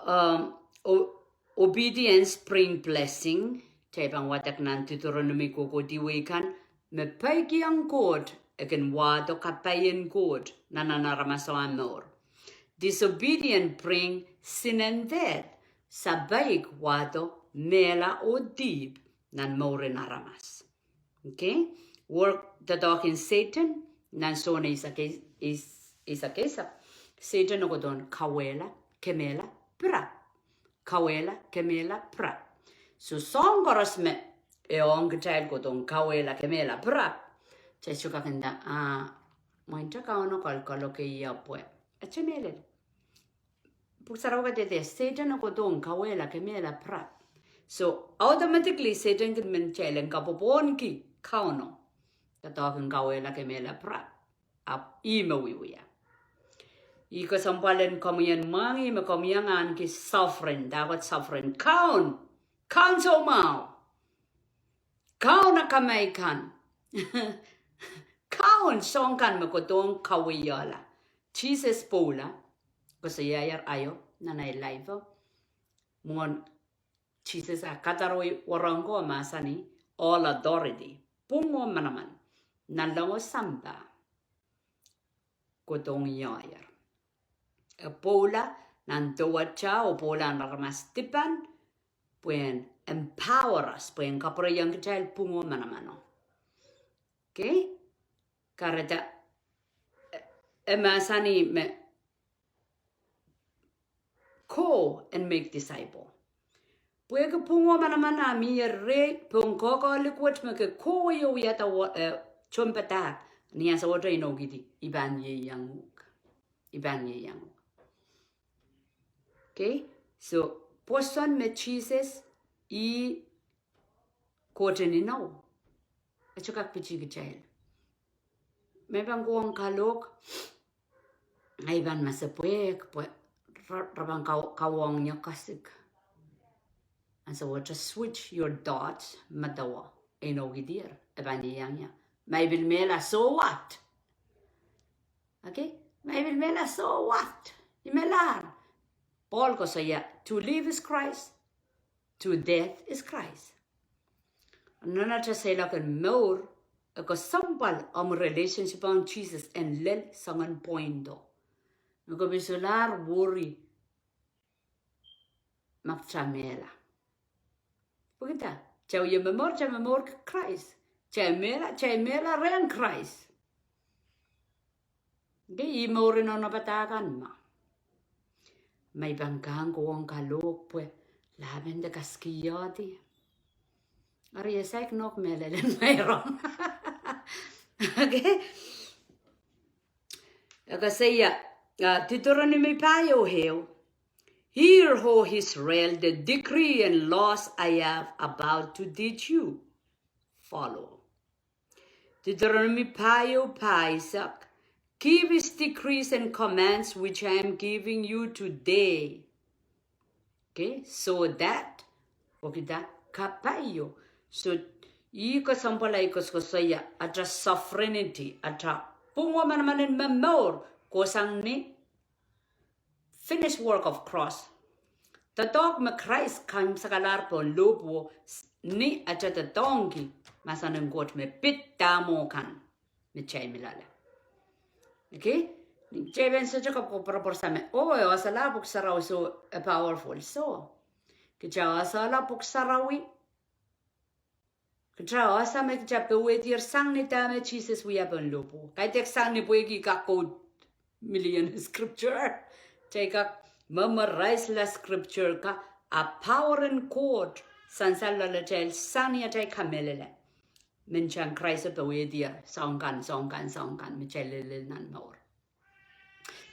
Um, o-, obedience bring blessing. Kitail pahn wadek nan Deuteronomy kohkohdi wei kan, me peikiong Koht, e kin wahdo kapaien Koht nan, nan aramaso ah mour. Disobedient bring sin and death. Sapeik wahdo mehla oh dihp nan mouren aramas. Okay? Work doadoahk en Sehdan, nan Sohn eisek, eis-, eisek. Sehdan e kohdohn kauwehla, kemehla, pirap. Kauwehla, kemehla, pirap. So soahng koaros me e ong kitail kohdohn kauwehla, kemehla, pirap. Kitail sohte kak nda, ah, mwein te Kauno kolokol, okay, ia pwe. Ahpw mehlel. Pwuhk Sarawi kadehde, Sehdan e kohdohn kauwehla, kemehla, pirap. So, automatically, Sehdan kin men kitail en kapwopwohnki Kauno. Doadoahk en kauwehla, kemehla, pirap. Ahpw ih me wiewia. Ih kesempwal en komwi en mwahngih me komwi iang ahneki sovereign, dahkot sovereign. Kaun, Kaun soumwahu. Kaun akamai kan. Kaun soahng kan me kohdohn kauweiehla. Sises pwoula, koasoiaier aio nan ei live o. Mwohn Sises ah kadarwei wahnpoaron ko, mahsanih, all authority, pwung oh manaman, nanleng oh sampah, kohdohng ioier. E pwoula nan dowehte oh pwoula nan aramas dipan, pwehn empower us, pwehn kapwureiong kitail pwung oh manamano. Okay? Kahrehda, e, e mahsanih me go and make disciple. Pwehki pwung oh manaman ah mie rehi pohn koakoa likwet me ke kohwei oh wiahda, e, tohnpadahk, ni ansou wet inoukihdi, I pahn ieiang uhk. I pahn ieiang uhk. Okay? So, pwoson me Sises, ih Kohten inou. E sohte kak pitih kitail. Me pahn kohwong kalohk, a I pahn masepwehk pwe re, re pahn ka, kawohng ie kasik. And so what, just switch your thoughts, medewe, inoukihdier, e pahn iang ie. Ma I pil mehla, so what? Okay? Ma I pil mehla, so what? I melahr. Paul koasoia, to live is Christ, to death is Christ. Nan atail seiloak en mour, e kesempwal omw relationship ong Sises en lel soangen point o. Me ke pil solahr worry ma kitail mehla. Pwehki dah? Kitail wie momour, kitail momourki Krais. Kitail mehla, kitail mehla rehn Krais. Nge ih mouren onopada kan ma. Ma I pahn kak kohwong kalohk pwe lapen de kaskiodi. Ari e saik nohk mehlel en meirom. Okay? E koasoia, ah, Deuteronomi pahieu ehu. Hear, O Israel, the decree and laws I have about to teach you. Follow. Deuteronomi pahieu pahisek. Keep his decrees and commands which I am giving you today. Okay, so that, pwehki dah? Kapaio. So, ih kesempwal ahi koasokoasoia, atail sovereignty, atail pwung oh manaman en momour, kohsang ni finished work of cross. Doadoahk me Krais kaimwisekalahr pohn lohpwuo, ni atail doadoahngki mahsen en Koht me pid dahme kan me kitail mi loale. Okay? Ni kitail pahn sohte kak koapworopwor sang me, oh, e esehla pwuhk sarawi, so e powerful. So, kitail esehla pwuhk sarawi. Kitail esehla me kitail powehdier sang ni dahme Sises wia pohn lohpwuo. Kaidehk sang ni pwehki kak quote million scripture. Kitail kak memorize la scripture ka, a power en Koht sansal loalatail sang ni atail kamehlele. Menseng Krais e powehdier soahng kan, soahng kan, soahng kan me kitail lelel nan mour.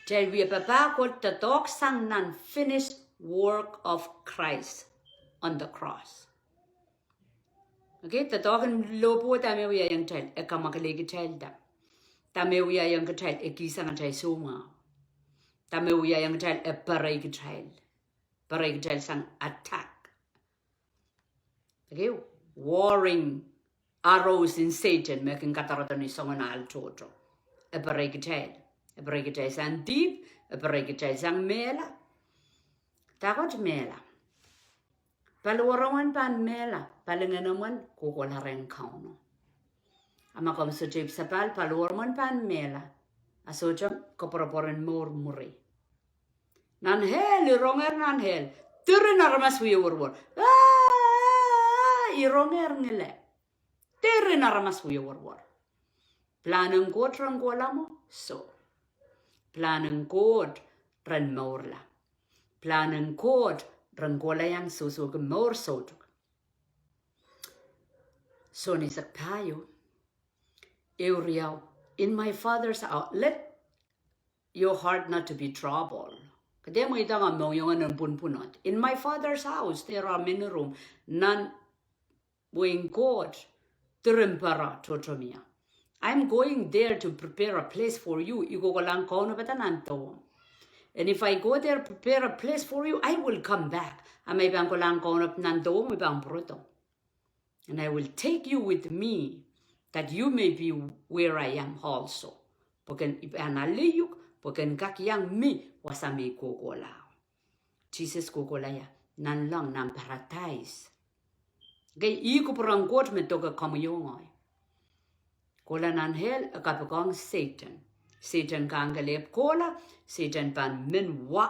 Kitail wie papah Koht doadoahk sang nan finished work of Christ on the cross. Okay, doadoahk en lohpwuo dahme wiahiong kitail, e kamwakelei kitail da. Dahme wiahiong kitail, e kihsang atail soumwahu. Dahme wiahiong kitail, e perei kitail. Perei kitail sang attack. Okay, warring arrows in Satan me kin kadarodo ni soangen ahl tohto. E perei kitail. E perei kitail sang dihp, e perei kitail sang mehla. Dahkot mehla? Paliweromwen pahn mehla, palingenomwen kohkohla rehn Kauno. A ma komw sohte ipwsapahl, paliweromwen pahn mehla, a sohte koapworopwor en mour mwuri. Nan hell, I rongehr nan hell, diren aramas wie werwer. Ah, I rongehr ngile, diren aramas wie werwer. Pilahn en Koht ren kohla mwo, so. Pilahn en Koht ren mourla. Pilahn en Koht ren kohla iang sohsohki mour soutuk. Sohn eisek pahieu. Ehu riau, in my Father's house, let your heart not to be troubled. Ke dehr mweidohng omw mohngiong en pwunpwunod. In my Father's house there are many rooms. Nan wehin Koht, diren pere tohto mie. I'm going there to prepare a place for you. I kohkohlahng kaunopada nan dewomw. And if I go there, prepare a place for you, I will come back. A ma I pahn kolahng kaunopada nan dewomw, I pahn pwurodo. And I will take you with me, that you may be where I am also. Pwe ken, I pahn ale uhk, pwe ken kak iang mi wasa me I kohkohla. Sises kohkohla ie, nanleng nan paradais. Okay, ih kupwuren Koht me doke komwi oh ngehi. Kohla nan hell, e kapikihong Sehdan. Sehdan kangelehpw kohla, Sehdan pahn men wa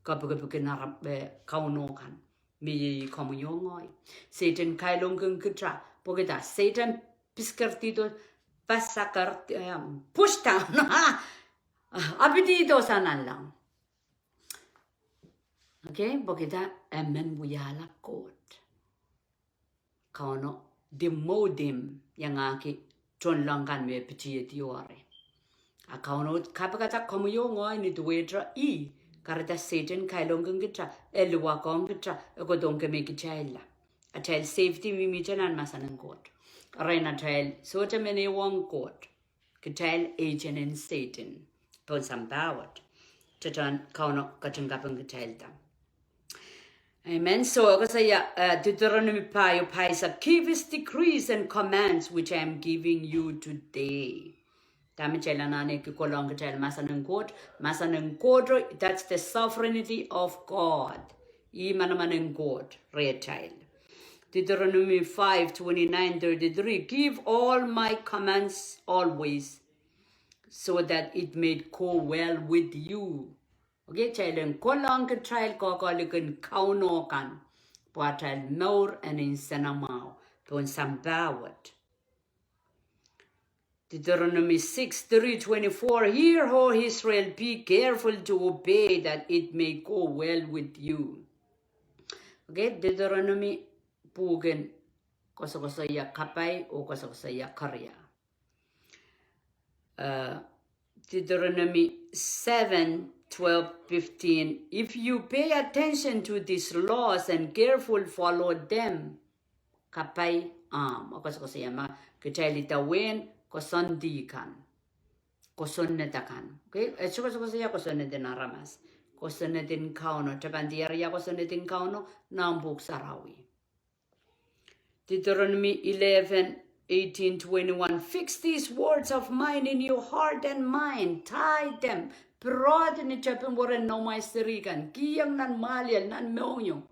kapikipik en ara, eh, Kauno kan. Me iei komwi oh ngehi. Sehdan kailongkin kitail, pwehki dah? Sehdan pisikerdihdo, pasakerd, eh, push down. Apidihdo sang nanleng. Okay, pwehki dah? E men wiahla Koht. Kauno demote him, iangahki tohnleng kan me pitihedi eri. A Kauno kapikada komwi oh ngehi ni duwehte ih, kahrehda Sehdan kailongkin kitail, e luwakohng kitail, e kohdohng kemehkitailla. Atail safety mihmihte nan mahsen en Koht. Arail atail sohte men ehuong Koht. Kitail agent en Sehdan pohn sampah wet. Tetan Kauno ketin kaping kitailda. Amen. So, koasoia, eh, Deuteronomy pahieu pahisek, "Give his decrees and commands which I am giving you today." Dahme kitail anahne ki kolohng kitail mahsen en Koht? Mahsen en Koht, that's the sovereignty of God. Ih manaman en Koht rehtail. Deuteronomy five twenty-nine thirty-three, "Give all my commands always, so that it may go well with you." Okay, kitail en kolohng kitail koakoa likin Kauno kan, pwe atail mour en nsenamwahu pohn sampah wet. Deuteronomy six three twenty-four, "Hear, O Israel, be careful to obey, that it may go well with you." Okay, Deuteronomy pwuken koasokoasoia kapai oh koasokoasoia keria. Uh, Deuteronomy seven twelve fifteen, "If you pay attention to these laws and careful follow them," kapai ahmw. Oh koasokoasoia ma kitail idawehn koasoandi kan, kosonned akan. Okay? E koasokoasoia kosonned en aramas. Kosonned en Kauno. Kitail pahn diar ia kosonned en Kauno? Nan Pwuhk Sarawi. Deuteronomy eleven eighteen twenty-one, "Fix these words of mine in your heart and mind, tie them." Pirod ni tepin weren noumwail seri kan, kihong nan mwahliel, nan mohngiong.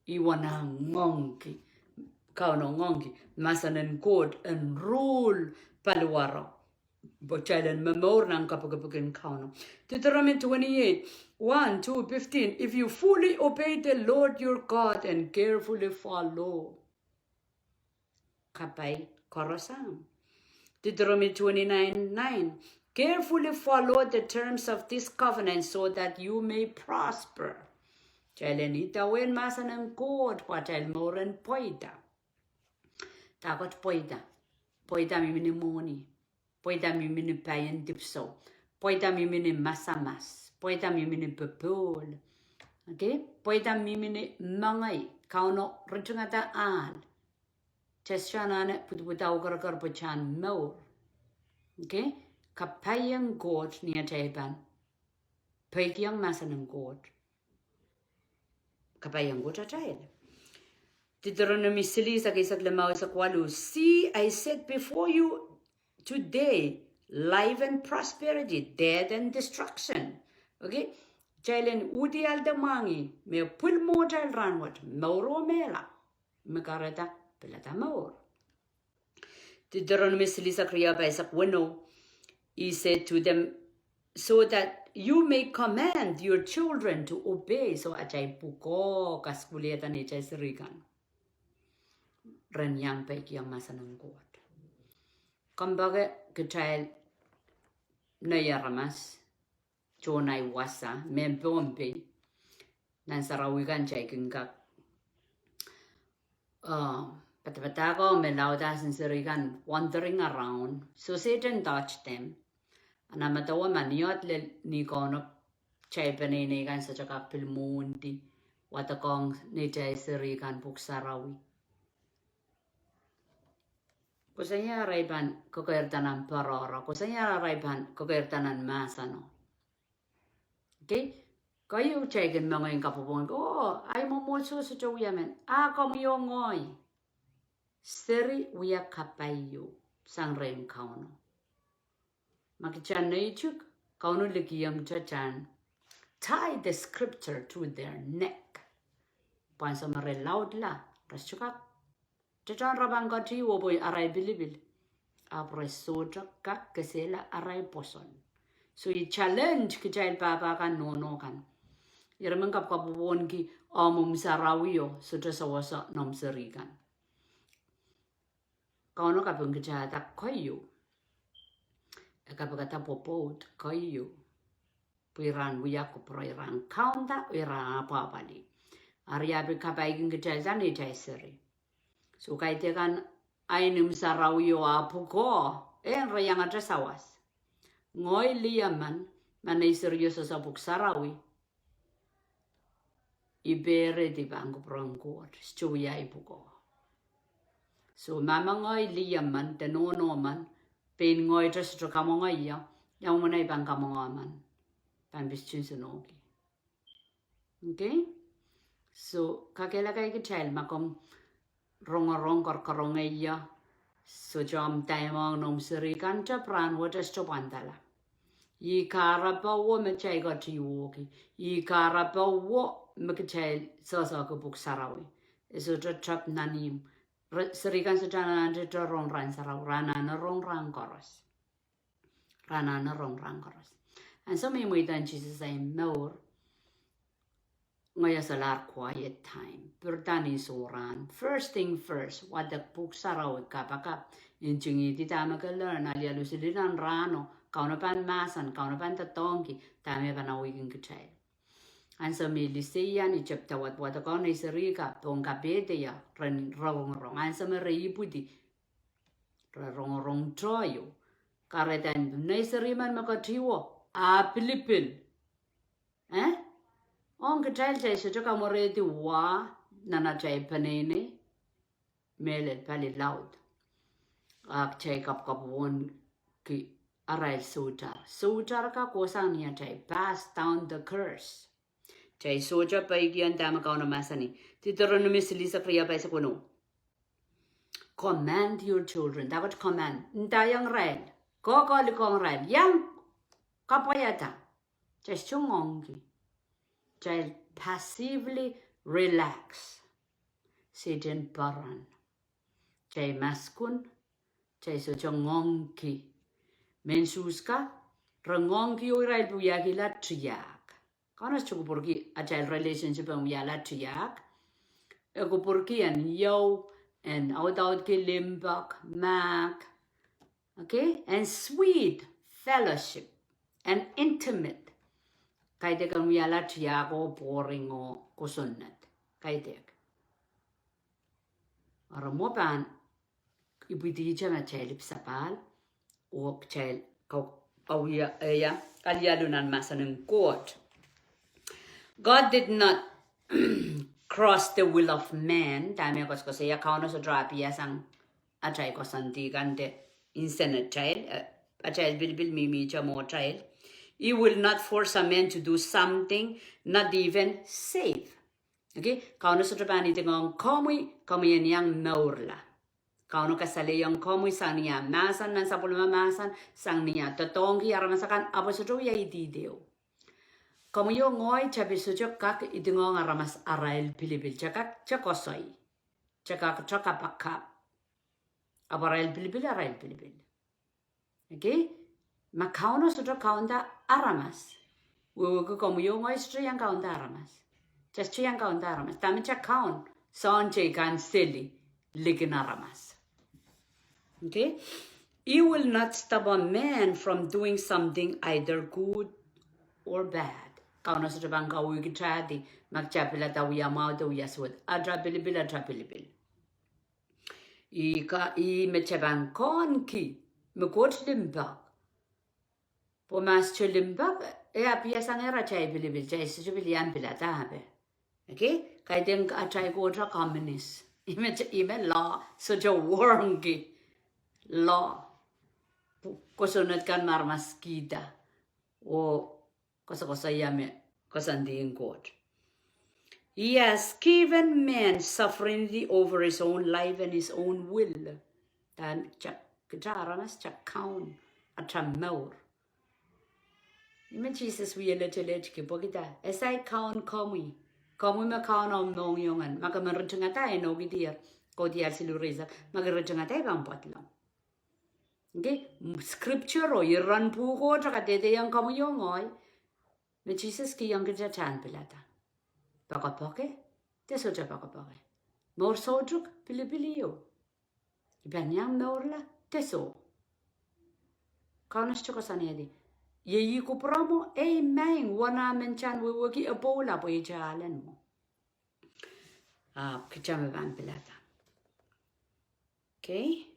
Ihwen ah ngoangki, Kauno ngoangki mahsen en Koht en rule paliwaro, pwe kitail en momour nan kapikipik en Kauno. Deuteronomy twenty-eight, one to fifteen, "If you fully obey the Lord your God and carefully follow," kapai koaros ahmw. Deuteronomy twenty-nine nine, "Carefully follow the terms of this covenant so that you may prosper." Kitail en idawehn mahsen en Koht pwe atail mour en pweida. Dahkot pweida? Pweida mihmi ni mwohni. Pweida mihmi ni paien dipwisou. Pweida mihmi ni masamas. Pweida mihmi ni popohl. Okay? Pweida mihmi ni mengei. Kauno ritingada ahl. Kitail sohte anahne pwudipwuda oh kereker pwe kitail en mour. Okay? Kapai en Koht ni atail pahn peikiong mahsen en Koht. Kapai en Koht atail. Deuteronomy silihsek eisek limau, eisek waluh, "See, I set before you today life and prosperity, death and destruction." Okay? Kitail en uhdi ahl de mwahngih me pwil mwohtail rahnwet, mour oh mehla. Me kahrehda pilada mour. Deuteronomy silihsek riau, pahisek weneu, "He said to them, so that you may command your children to obey." So atail pwukoa kasukuhlihada neitail seri kan ren iang peikiong mahsen en Koht. Kompoake kitail nei aramas, tohn ahi wasa, mehn Pohnpei, nan sarawi kan kitail kin kak, uh, padapadahk me laudas en seri kan wandering around. So Satan touched them. A nan medewe ma ni ohl lel ni Kauno, kitail peneinei kan sohte kak pil mwohndi wadekohng neitail seri kan Pwuhk Sarawi. Koasoia arail pahn kekeirda nan poarohro. Koasoia arail pahn kekeirda nan mahseno. Okay? Keieu kitail kin mengei en kapwopwon, oh, ahi mwomwohdiso sohte wia men. A komwi oh ngehi, seri wia kapai ieu sang rehn Kauno. Ma kitail neitik, Kauno likih kitail en tie the scripture to their neck. Pwe ansou me re laudla, re sohte kak, tetan re pahn ketido pwe arail pilipil, ahpw re sohte kak kesehla arail pwoson. So I challenge kitail pahpa kan, nohno kan. Ira men kapwkapwopwonki omw sarawi oh sohte sewese noumw seri kan. Kauno kaping kitailda keieu. E kapikada pwopwoud keieu. Pwe ira en wia kupwure, ira en kaunda, ira en apwapwalih. Ari ahpw kapaikihda kitailda neitail seri. So kaidehn kan, ahi noumw sarawi oh ah pwukoa, en re iangete sawas. Ngehi lih emen, ma nei serio sewese Pwuhk Sarawi, I pehredi pahn kupwuren Koht, sohte wia ahi pwukoa. So ma me ngehi lih emen de nohno men, pein ngehi te sohte kamwenge ie, ia mwomwen ei pahn kamwenge emen? Pahn pisisin sonohki. Okay? So, kakehlaka kitail ma komw rongorong, kakaronge ie, sohte omw dahme ong noumw seri kan, te pwuran wet e sohte pwandala. Ih kahrepe wo me kitail ketiwehki. Ih kahrepe wo me kitail sehse ki Pwuhk Sarawi. E sohte tep nan ihmw. Re-, seri kan sohte anahne rong rahn sarawi, re anahne rong rahn koaros. Re anahne rong rahn koaros. Ansou me I mweidohng Sises ei mour, ngehi solahr quiet time. Pirida ni sohrahn. First thing first, wadek Pwuhk Sarawi, kapakap, ntingihdi dahme ke learn, alialu sili nan rahno, Kauno pahn mahsen, Kauno pahn doadoahngki dahme e pahn awihkin kitail. Ansou me I liseian, I tepda wadwadek ong nei seri kan pohn kapehde ie, re rongorong. Ansou me re ipwidi, re rongorong tohto. Kahrehda nei seri men me ketiwo, ah pilipil. Eh? Ong kitail, kitail sohte kamwerehdi wa nan atail peneinei, mehlel pali laud. Ah kitail kapwkapwonki arail soutar. Soutar kan kohsang ni atail pass down the curse. Kitail sohte peikiong dahme Kauno mahsanih. Ditoronimis silihsek riau pahisek weneu. Command your children. Dahkot command? Ndaiong irail. Kohkohlikiong irail. Iang kapwaiada. Kitail sohte ngoangki. Kitail passively relax. Sehdan peren. Kitail maskun, kitail sohte ngoangki. Mehn Suhs kan, re ngoangki oh irail pil wiahkihla tiahk. Kauno sohte kupwurki atail relationship en wiahla tiahk. E kupwurki en iou, en audaudki limpoak, mahk, okay, and sweet fellowship and intimate. Kaidehk en wiahla tiahk oh boring oh kosonned. Kaidehk. Eri mwo pahn ipwidihte atail ipwsapahl, oh kitail ka-, kawiaia, kalialu nan mahsen en Koht. God did not cross the will of man, dahme koasokoasoia Kauno sohte apiasang atail koasoandi kan de nsenatail, eh, atail pilipil mihmihte mwohtail. He will not force a man to do something, not even save. Okay, Kauno sohte pahn idingohng komwi, komwi en iang mourla. Kauno kasalehiong komwi sang ni ah mahsen nan sapwellime mahsen, sang ni ah doadoahngki aramas akan, ahpw e sohte wia idihdo. Komwi oh ngehi kitail pil sohte kak idingohng aramas arail pilipil, kitail kak, kitail koasoi, kitail kak, kitail kapakap. Ahpw arail pilipil, arail pilipil. Okay? Ma Kauno sohte kaunda aramas, wehwehki komwi oh ngehi sohte iang kaunda aramas. Kitail sohte iang kaunda aramas. Dahme kitail kaun? Soahng teikan seli likin aramas. Okay? He will not stop a man from doing something, either good or bad. Kauno sohte pahn kaweikitahdi ma kitail pilada wia mwahu de wia suwed. Atail pilipil, atail pilipil. Ih ka, ih me kitail pahn kaunki, me Koht limpoak. Pwe ma e sohte limpoak, e apiasangehr atail pilipil, kitail sohte pil iang pilada ape. Okay? Kaidehn atail kohdo koamis. Ih me, ih me law sohte workki. Law. Kosonned kan me aramas kihda oh koasokoasoia me koasoandi en Koht. He has given man sovereignty over his own life and his own will. Dahme kitail, kitail aramas kitail kaun atail mour. Ih me Sises wie leteletki pwehki dah? E saik kaun komwi. Komwi me kaun omw mohngiong en. Ma ke men ritingada, e nohkihdi, Kaudiahl siluh rieisek, ma ke ritingada I pahn pwadlong. Okay? Scripture o iren pwuhko te kadehdehiong komwi oh ngehi me Sises kihong kitail atail pilada. Poakepoake de sohte poakepoake. Mour soutuk, pilipil ieu. I pahn iang mourla de soh. Kauno sohte koasoanehdi. Iei ih kupwuromwo, ei maing, wana men kitail wehwehki e pwoula pwe itail alen mwo. Ahpw kitail me pahn pilada. Okay?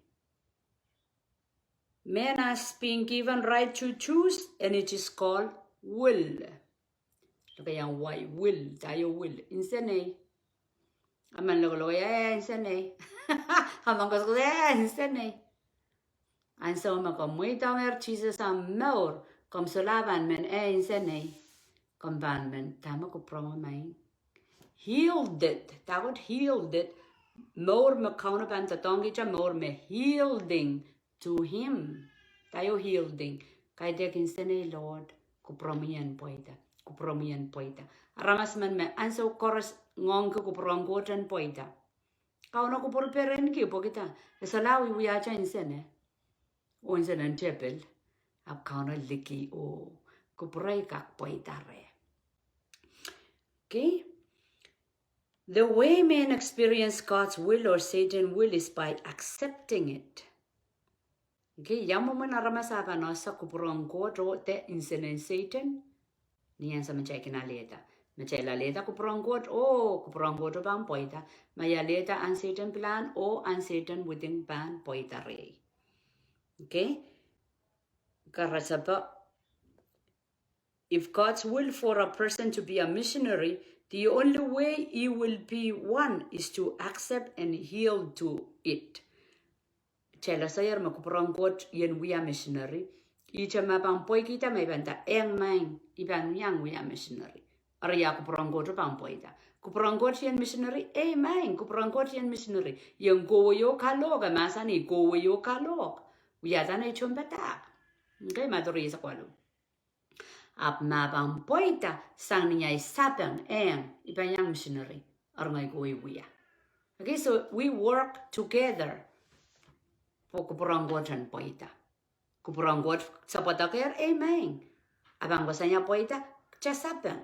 Man has been given right to choose, and it is called will. Lokaiahn wai, will, dah ieu will? Nsenei. A men lokolokaia, eh, nsenei. Ahpw koasokoasoia, eh, nsenei. Ansou me komw mweidohngehr Sises omw mour, komw solahr pahn men, eh, nsenei. Komw pahn men, dahme kupwuromwi? Yielded. Dahkot yielded? Mour me Kauno pahn doadoahngkihte, mour me yielding to him. Dahio yielding? Kaidehk nsenei Lord, kupwuromwi en pweida, kupwuromwi en pweida. Aramas men me ansou koaros ngoangki kupwuren Koht en pweida. Kauno kupwur perenki pwehki dah? E solahr wiwiahte nsene, oh nsenen tepil. Ahpw Kauno liki oh kupwure kak pweida reh. Okay? The way men experience God's will or Satan's will is by accepting it. Okay, ia mwomwen aramas ahpw pahn ese kupwuren Koht oh de nsenen Sehdan? Ni ansou me kitail kin alehda. Me kitail alehda kupwuren Koht, oh, kupwuren Koht pahn pweida. Ma I alehda ahn Sehdan pilahn, oh, ahn Sehdan wihdi pahn pweida rehi. Okay? Karasepe, if God's will for a person to be a missionary, the only way he will be one is to accept and yield to it. Kitail eseier me kupwuren Koht I en wia misineri, ihte ma pahn pweikihda me I pahn nda, eh maing, I pahn iang wia misineri. Eri ia kupwuren Koht pahn pweida? Kupwuren Koht I en misineri, eh maing, kupwuren Koht I en misineri. I en kohwei oh kalohk, e mahsanih kohwei oh kalohk. Wiahda nei tohnpadahk. Okay, Madiu rieisek waluh. Ahpw ma pahn pweida sang ni ahi sapeng, eh, I pahn iang misineri, eri ngehi kohwei wia. Okay, so we work together. Pwe kupwuren Koht en pweida. Kupwuren Koht sapwadakehr, eh maing. A pahn koasoia pweida, kitail sapeng.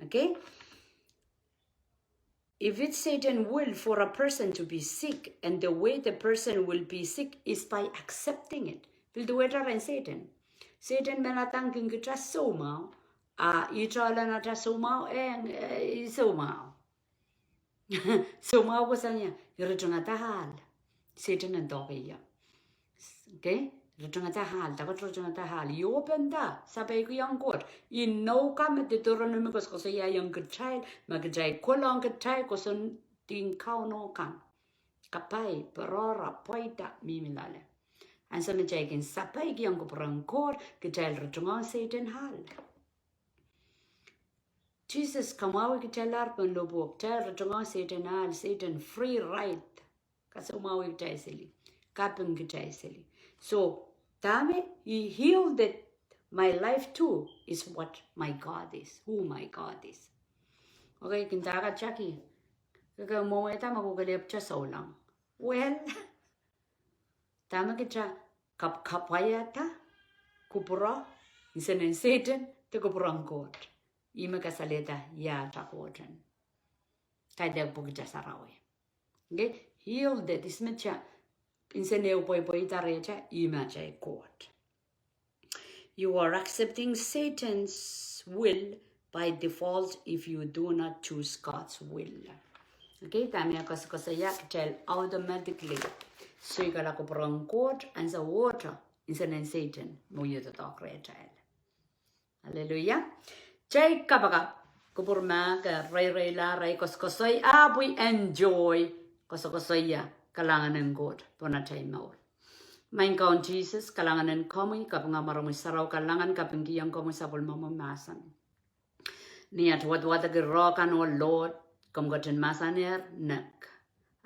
Okay? If it's Satan will for a person to be sick, and the way the person will be sick is by accepting it. Pil duwehte rehn Sehdan. Sehdan men adaneki kitail soumwahu, a ihte ohl en atail soumwahu, eh, eh, soumwahu. Soumwahu koasoia, I ritingada ahl. Sehdan en doakeia. Okay? Ritingada ahl, dahkot ritingada ahl. I ohpenda, sapeikihong Koht. Inou ka me Deuteronomy koasokoasoiaiong kitail, ma kitail kohlong kitail kosonned en Kauno kan. Kapai, pwarara, pweida, mihmi loale. Ansou me kitail kin sapeikihong kupwuren Koht, kitail ritingohng Sehdan ahl. Sises kamwahwih kitail pohn lohpwuo, kitail ritingohng Sehdan ahl, Sehdan free ride. Kasoumwahwih kitail seli, kaping kitail seli. So, dahme, he yielded my life to is what my God is, who my God is. Okay, kin dahkot teki. Ke mwomwehda ma ke kelehpw te souleng. Well, dahme kitail kapkapwaiada kupwure, nsenen Sehdan, de kupwuren Koht. Ih me kasalehda ia atail Koht en. Kaidehk pwehki kitail sarawi. Okay? Yielded, ihs me kitail, nsenehu pweipweida rehtail, ih me atail Koht. You are accepting Satan's will by default if you do not choose God's will. Okay, dahme e koasokoasoia, kitail automatically soikala kupwuren Koht, ansou ohte, nsenen Sehdan me wie doadoahk rehtail. Hallelujah. Kitail kapakap, kupwur ma ke reireila, re koasokoasoi, ahpw enjoy, koasokoasoia kalahngan en Koht pohn atail mour. Maing Kaun Sises, kalahngan en komwi, kaping ahmw mwaromwi sarawi kalahngan, kapingkihong komwi sapwellimomwi mahsen. Ni at wadwadek ire kan, oh Lord, komw ketin mahsanehr nek.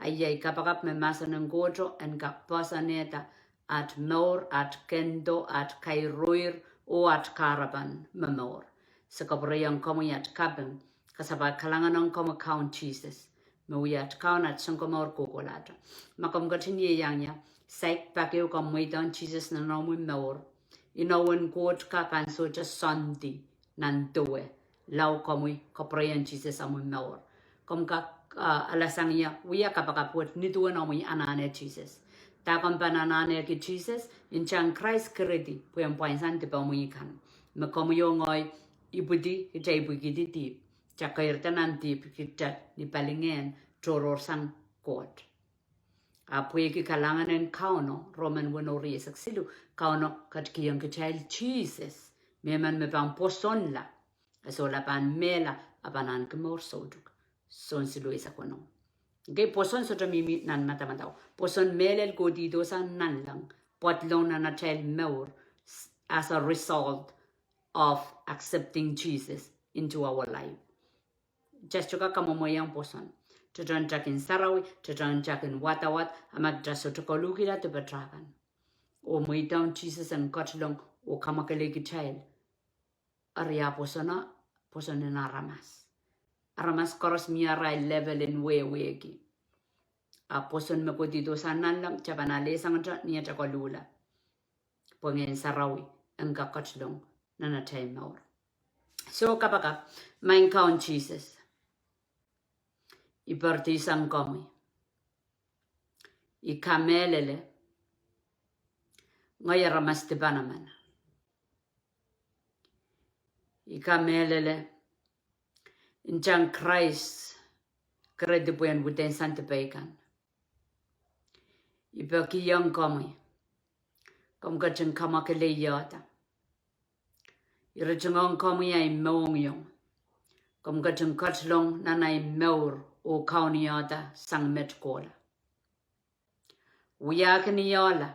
A iei kapakap me mahsen en Koht en kak poahsoanehda at mour, at kendo, at kairuir, oh at kahrepen momour. Se kapwurehiong komwi at kaping, kasapahl kalahngan ong komwi Kaun Sises, me wia at Kaun, at Sounkomour kohkohlahte. Ma komw ketin ieiang ie, saik pak ehu komw mweidohng Sises nan omwi mour. Inou en Koht kak ansohte soandi nan dewe lao komwi kapwurehiong Sises omwi mour. Komw kak, ah, alasang ie, wia kapakap wet nin duwen omwi anahne Sises. Dah komw pahn anahneki Sises? Ntahn Krais keredi pwe en pwainsang dipomwi kan. Me komwi oh ngehi ipwidi, kitail ipwikihdi dihp. Kitail keirda nan dihp, kitail ni palingehn tohrohrsang Koht. A pwehki kalahngan en Kauno, Roman weneu rieisek siluh, Kauno ketikihong kitail Sises, mehmen me pahn pwosonla, e solahr pahn mehla, a pahn ahneki mour soutuk. Sohn siluh eisek weneu. Ngehi pwoson sohte mihmi nan madamadau. Pwoson mehlel kohdihdo sang nanleng, pwadlong nan atail mour, as a result of accepting Jesus into our life. Kitail sohte kak kamwomwehiong pwoson. Kitail en takin sarawi, kitail en takin wadawad, a ma kitail sohte koluhkihla dipatail kan oh mweidohng Sises en ketilong oh kamwakelei kitail, eri ah pwoson, pwoson en aramas. Aramas koaros mie arail level en wehwehki. A pwoson me kohdihdo sang nanleng, kitail pahn alehsang kitail ni atail koluhla, pwe Ngehn Sarawi en kak ketilong nan atail mour. Soh, kapakap. Maing Kaun Sises, I poaridi sang komwi. I kamehlele ngehi aramas dipan emen. I kamehlele ntahn Krais keredi pwehn widen sang dipei kan. I pekihong komwi, komw ketin kamwakeleiehda. I ritingohng komwi ahi mohngiong. Komw ketin ketilong nan ahi mour oh kaunihda sang met kohla. Wiahkiniehla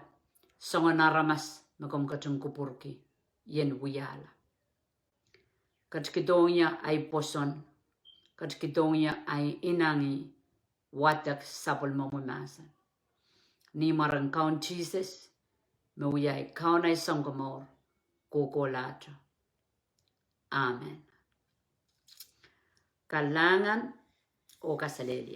soangen aramas me komw ketin kupwurki I en wiahla. Ketikihdohng ie ahi pwoson, ketikihdohng ie ahi inengieng, wadek sapwellimomwi mahsen. Ni mwaren Kaun Sises, me wia ahi Kaun, ahi Sounkomour kohkohlahte. Amen. Kalahngan oh kaselehlie.